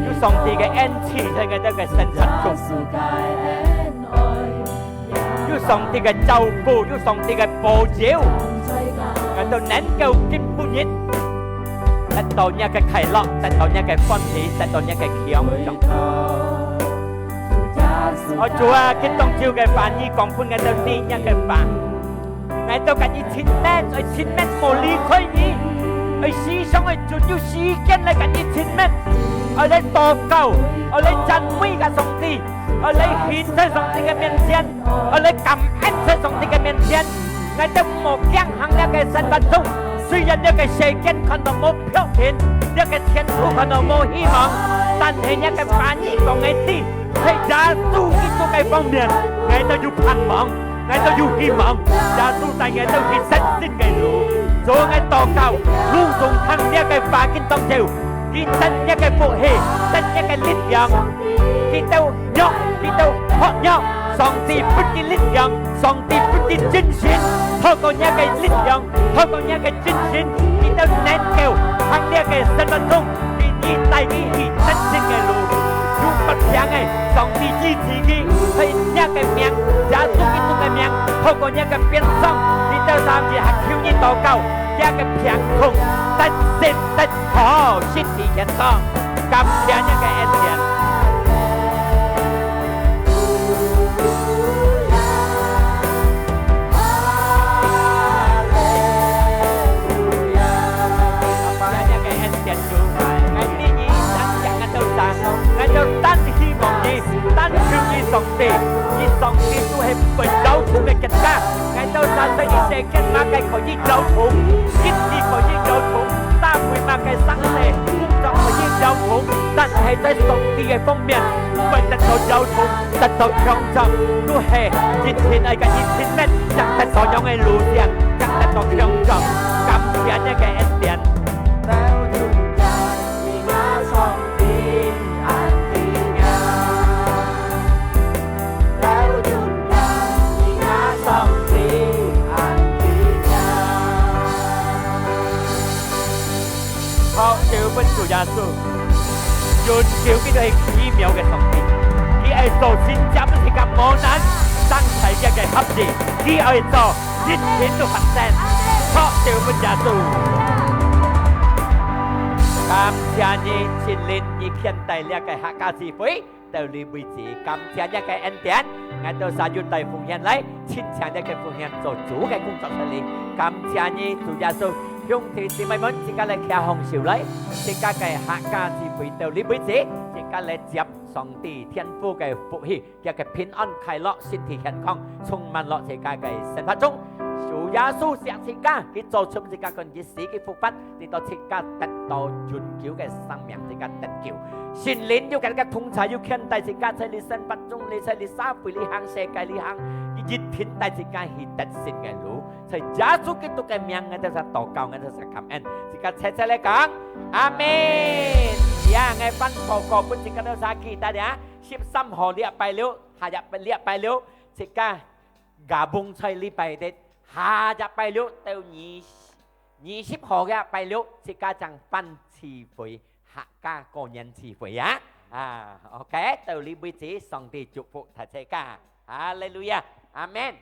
有上帝个恩賜在𠊎兜个生活中。 有上帝个照顧，有上帝个保佑，𠊎兜能夠今晡日得到若个快樂，得到若个歡喜，得到若个強壯。哦，主啊，今當晝个話語講分𠊎兜知若个話。 𠊎兜佮你親密，愛親密無離開你，愛時常愛準有時間來佮你親密，愛來禱告，愛來讚美个上帝，愛來獻在上帝个面前，愛來感恩在上帝个面前。𠊎兜毋好驚行這个生活中，雖然這个世間看到無 確定，這个前途看到無希望，但係若个話語講𠊎知，在耶穌基督个方面，𠊎兜有盼望，𠊎兜有希望。耶穌帶𠊎兜去真正个路。做𠊎禱告，攏總聽這个話今當晝，佢真正个福氣，真正个力量，佢兜弱，佢兜薄弱，上帝分佢力量，上帝分佢精神，透過若个力量，透過若个 精神，佢兜能夠行這个生活中，佢，佢帶佢去真正个路。有發病个，上帝醫治佢，在若个名，耶穌基督个名，透過若个鞭傷，佢兜三日還求你禱告，這个病痛得勝得好，身體健康。感謝若个恩典。 阿爸，若个恩典主，𠊎知你真正个鬥爭，𠊎兜單希望你，單求你上帝，你上帝就係毋會搖動个國家。𠊎兜站在你世間，麼个可以搖動？經濟可以搖動，社會麼个生事、工作可以搖動，但係在上帝个方面，毋會得到搖動。 得到強壯，都係一定愛佮你親密，正得到樣个路程，正得到強壯。感謝若个恩典。好，就分主耶穌，永久佢就係奇妙个上帝，佢愛做神蹟分自家無難，上帝个个合意，佢愛做一切都發生，托就分耶穌。感謝你，聖靈，你牽帶這个客家聚會到這為止，感謝你个恩典，𠊎兜儕有帶奉獻來，親像這个奉獻做主个工作出來。感謝你，主耶穌，兄弟姊妹們，自家來擎項手來，自家个客家聚會到這為止，自家來接上帝天父个福氣，佢个平安快樂，身體健康，充滿落自家个生活中。主耶穌惜自家，佢做出自家个一死个復活， 使到自家得到永久个生命，自家得救。聖靈有佢个同在，有牽帶自家在你生活中，你在你社會裡行，世界裡行，佢一定帶自家去得勝个路。在耶穌基督个名，𠊎兜儕禱告，𠊎兜儕感恩。自家齊齊來講，阿門。呀，𠊎翻報告分自家兜儕記得呀，十三號禮拜六，下日禮拜六，自家gabung在禮拜日，下日拜六到二 二十號个拜六，自家正辦聚會，客家過年聚會啊！啊，OK，到這為止，上帝祝福大自家。哈利路亞，阿門。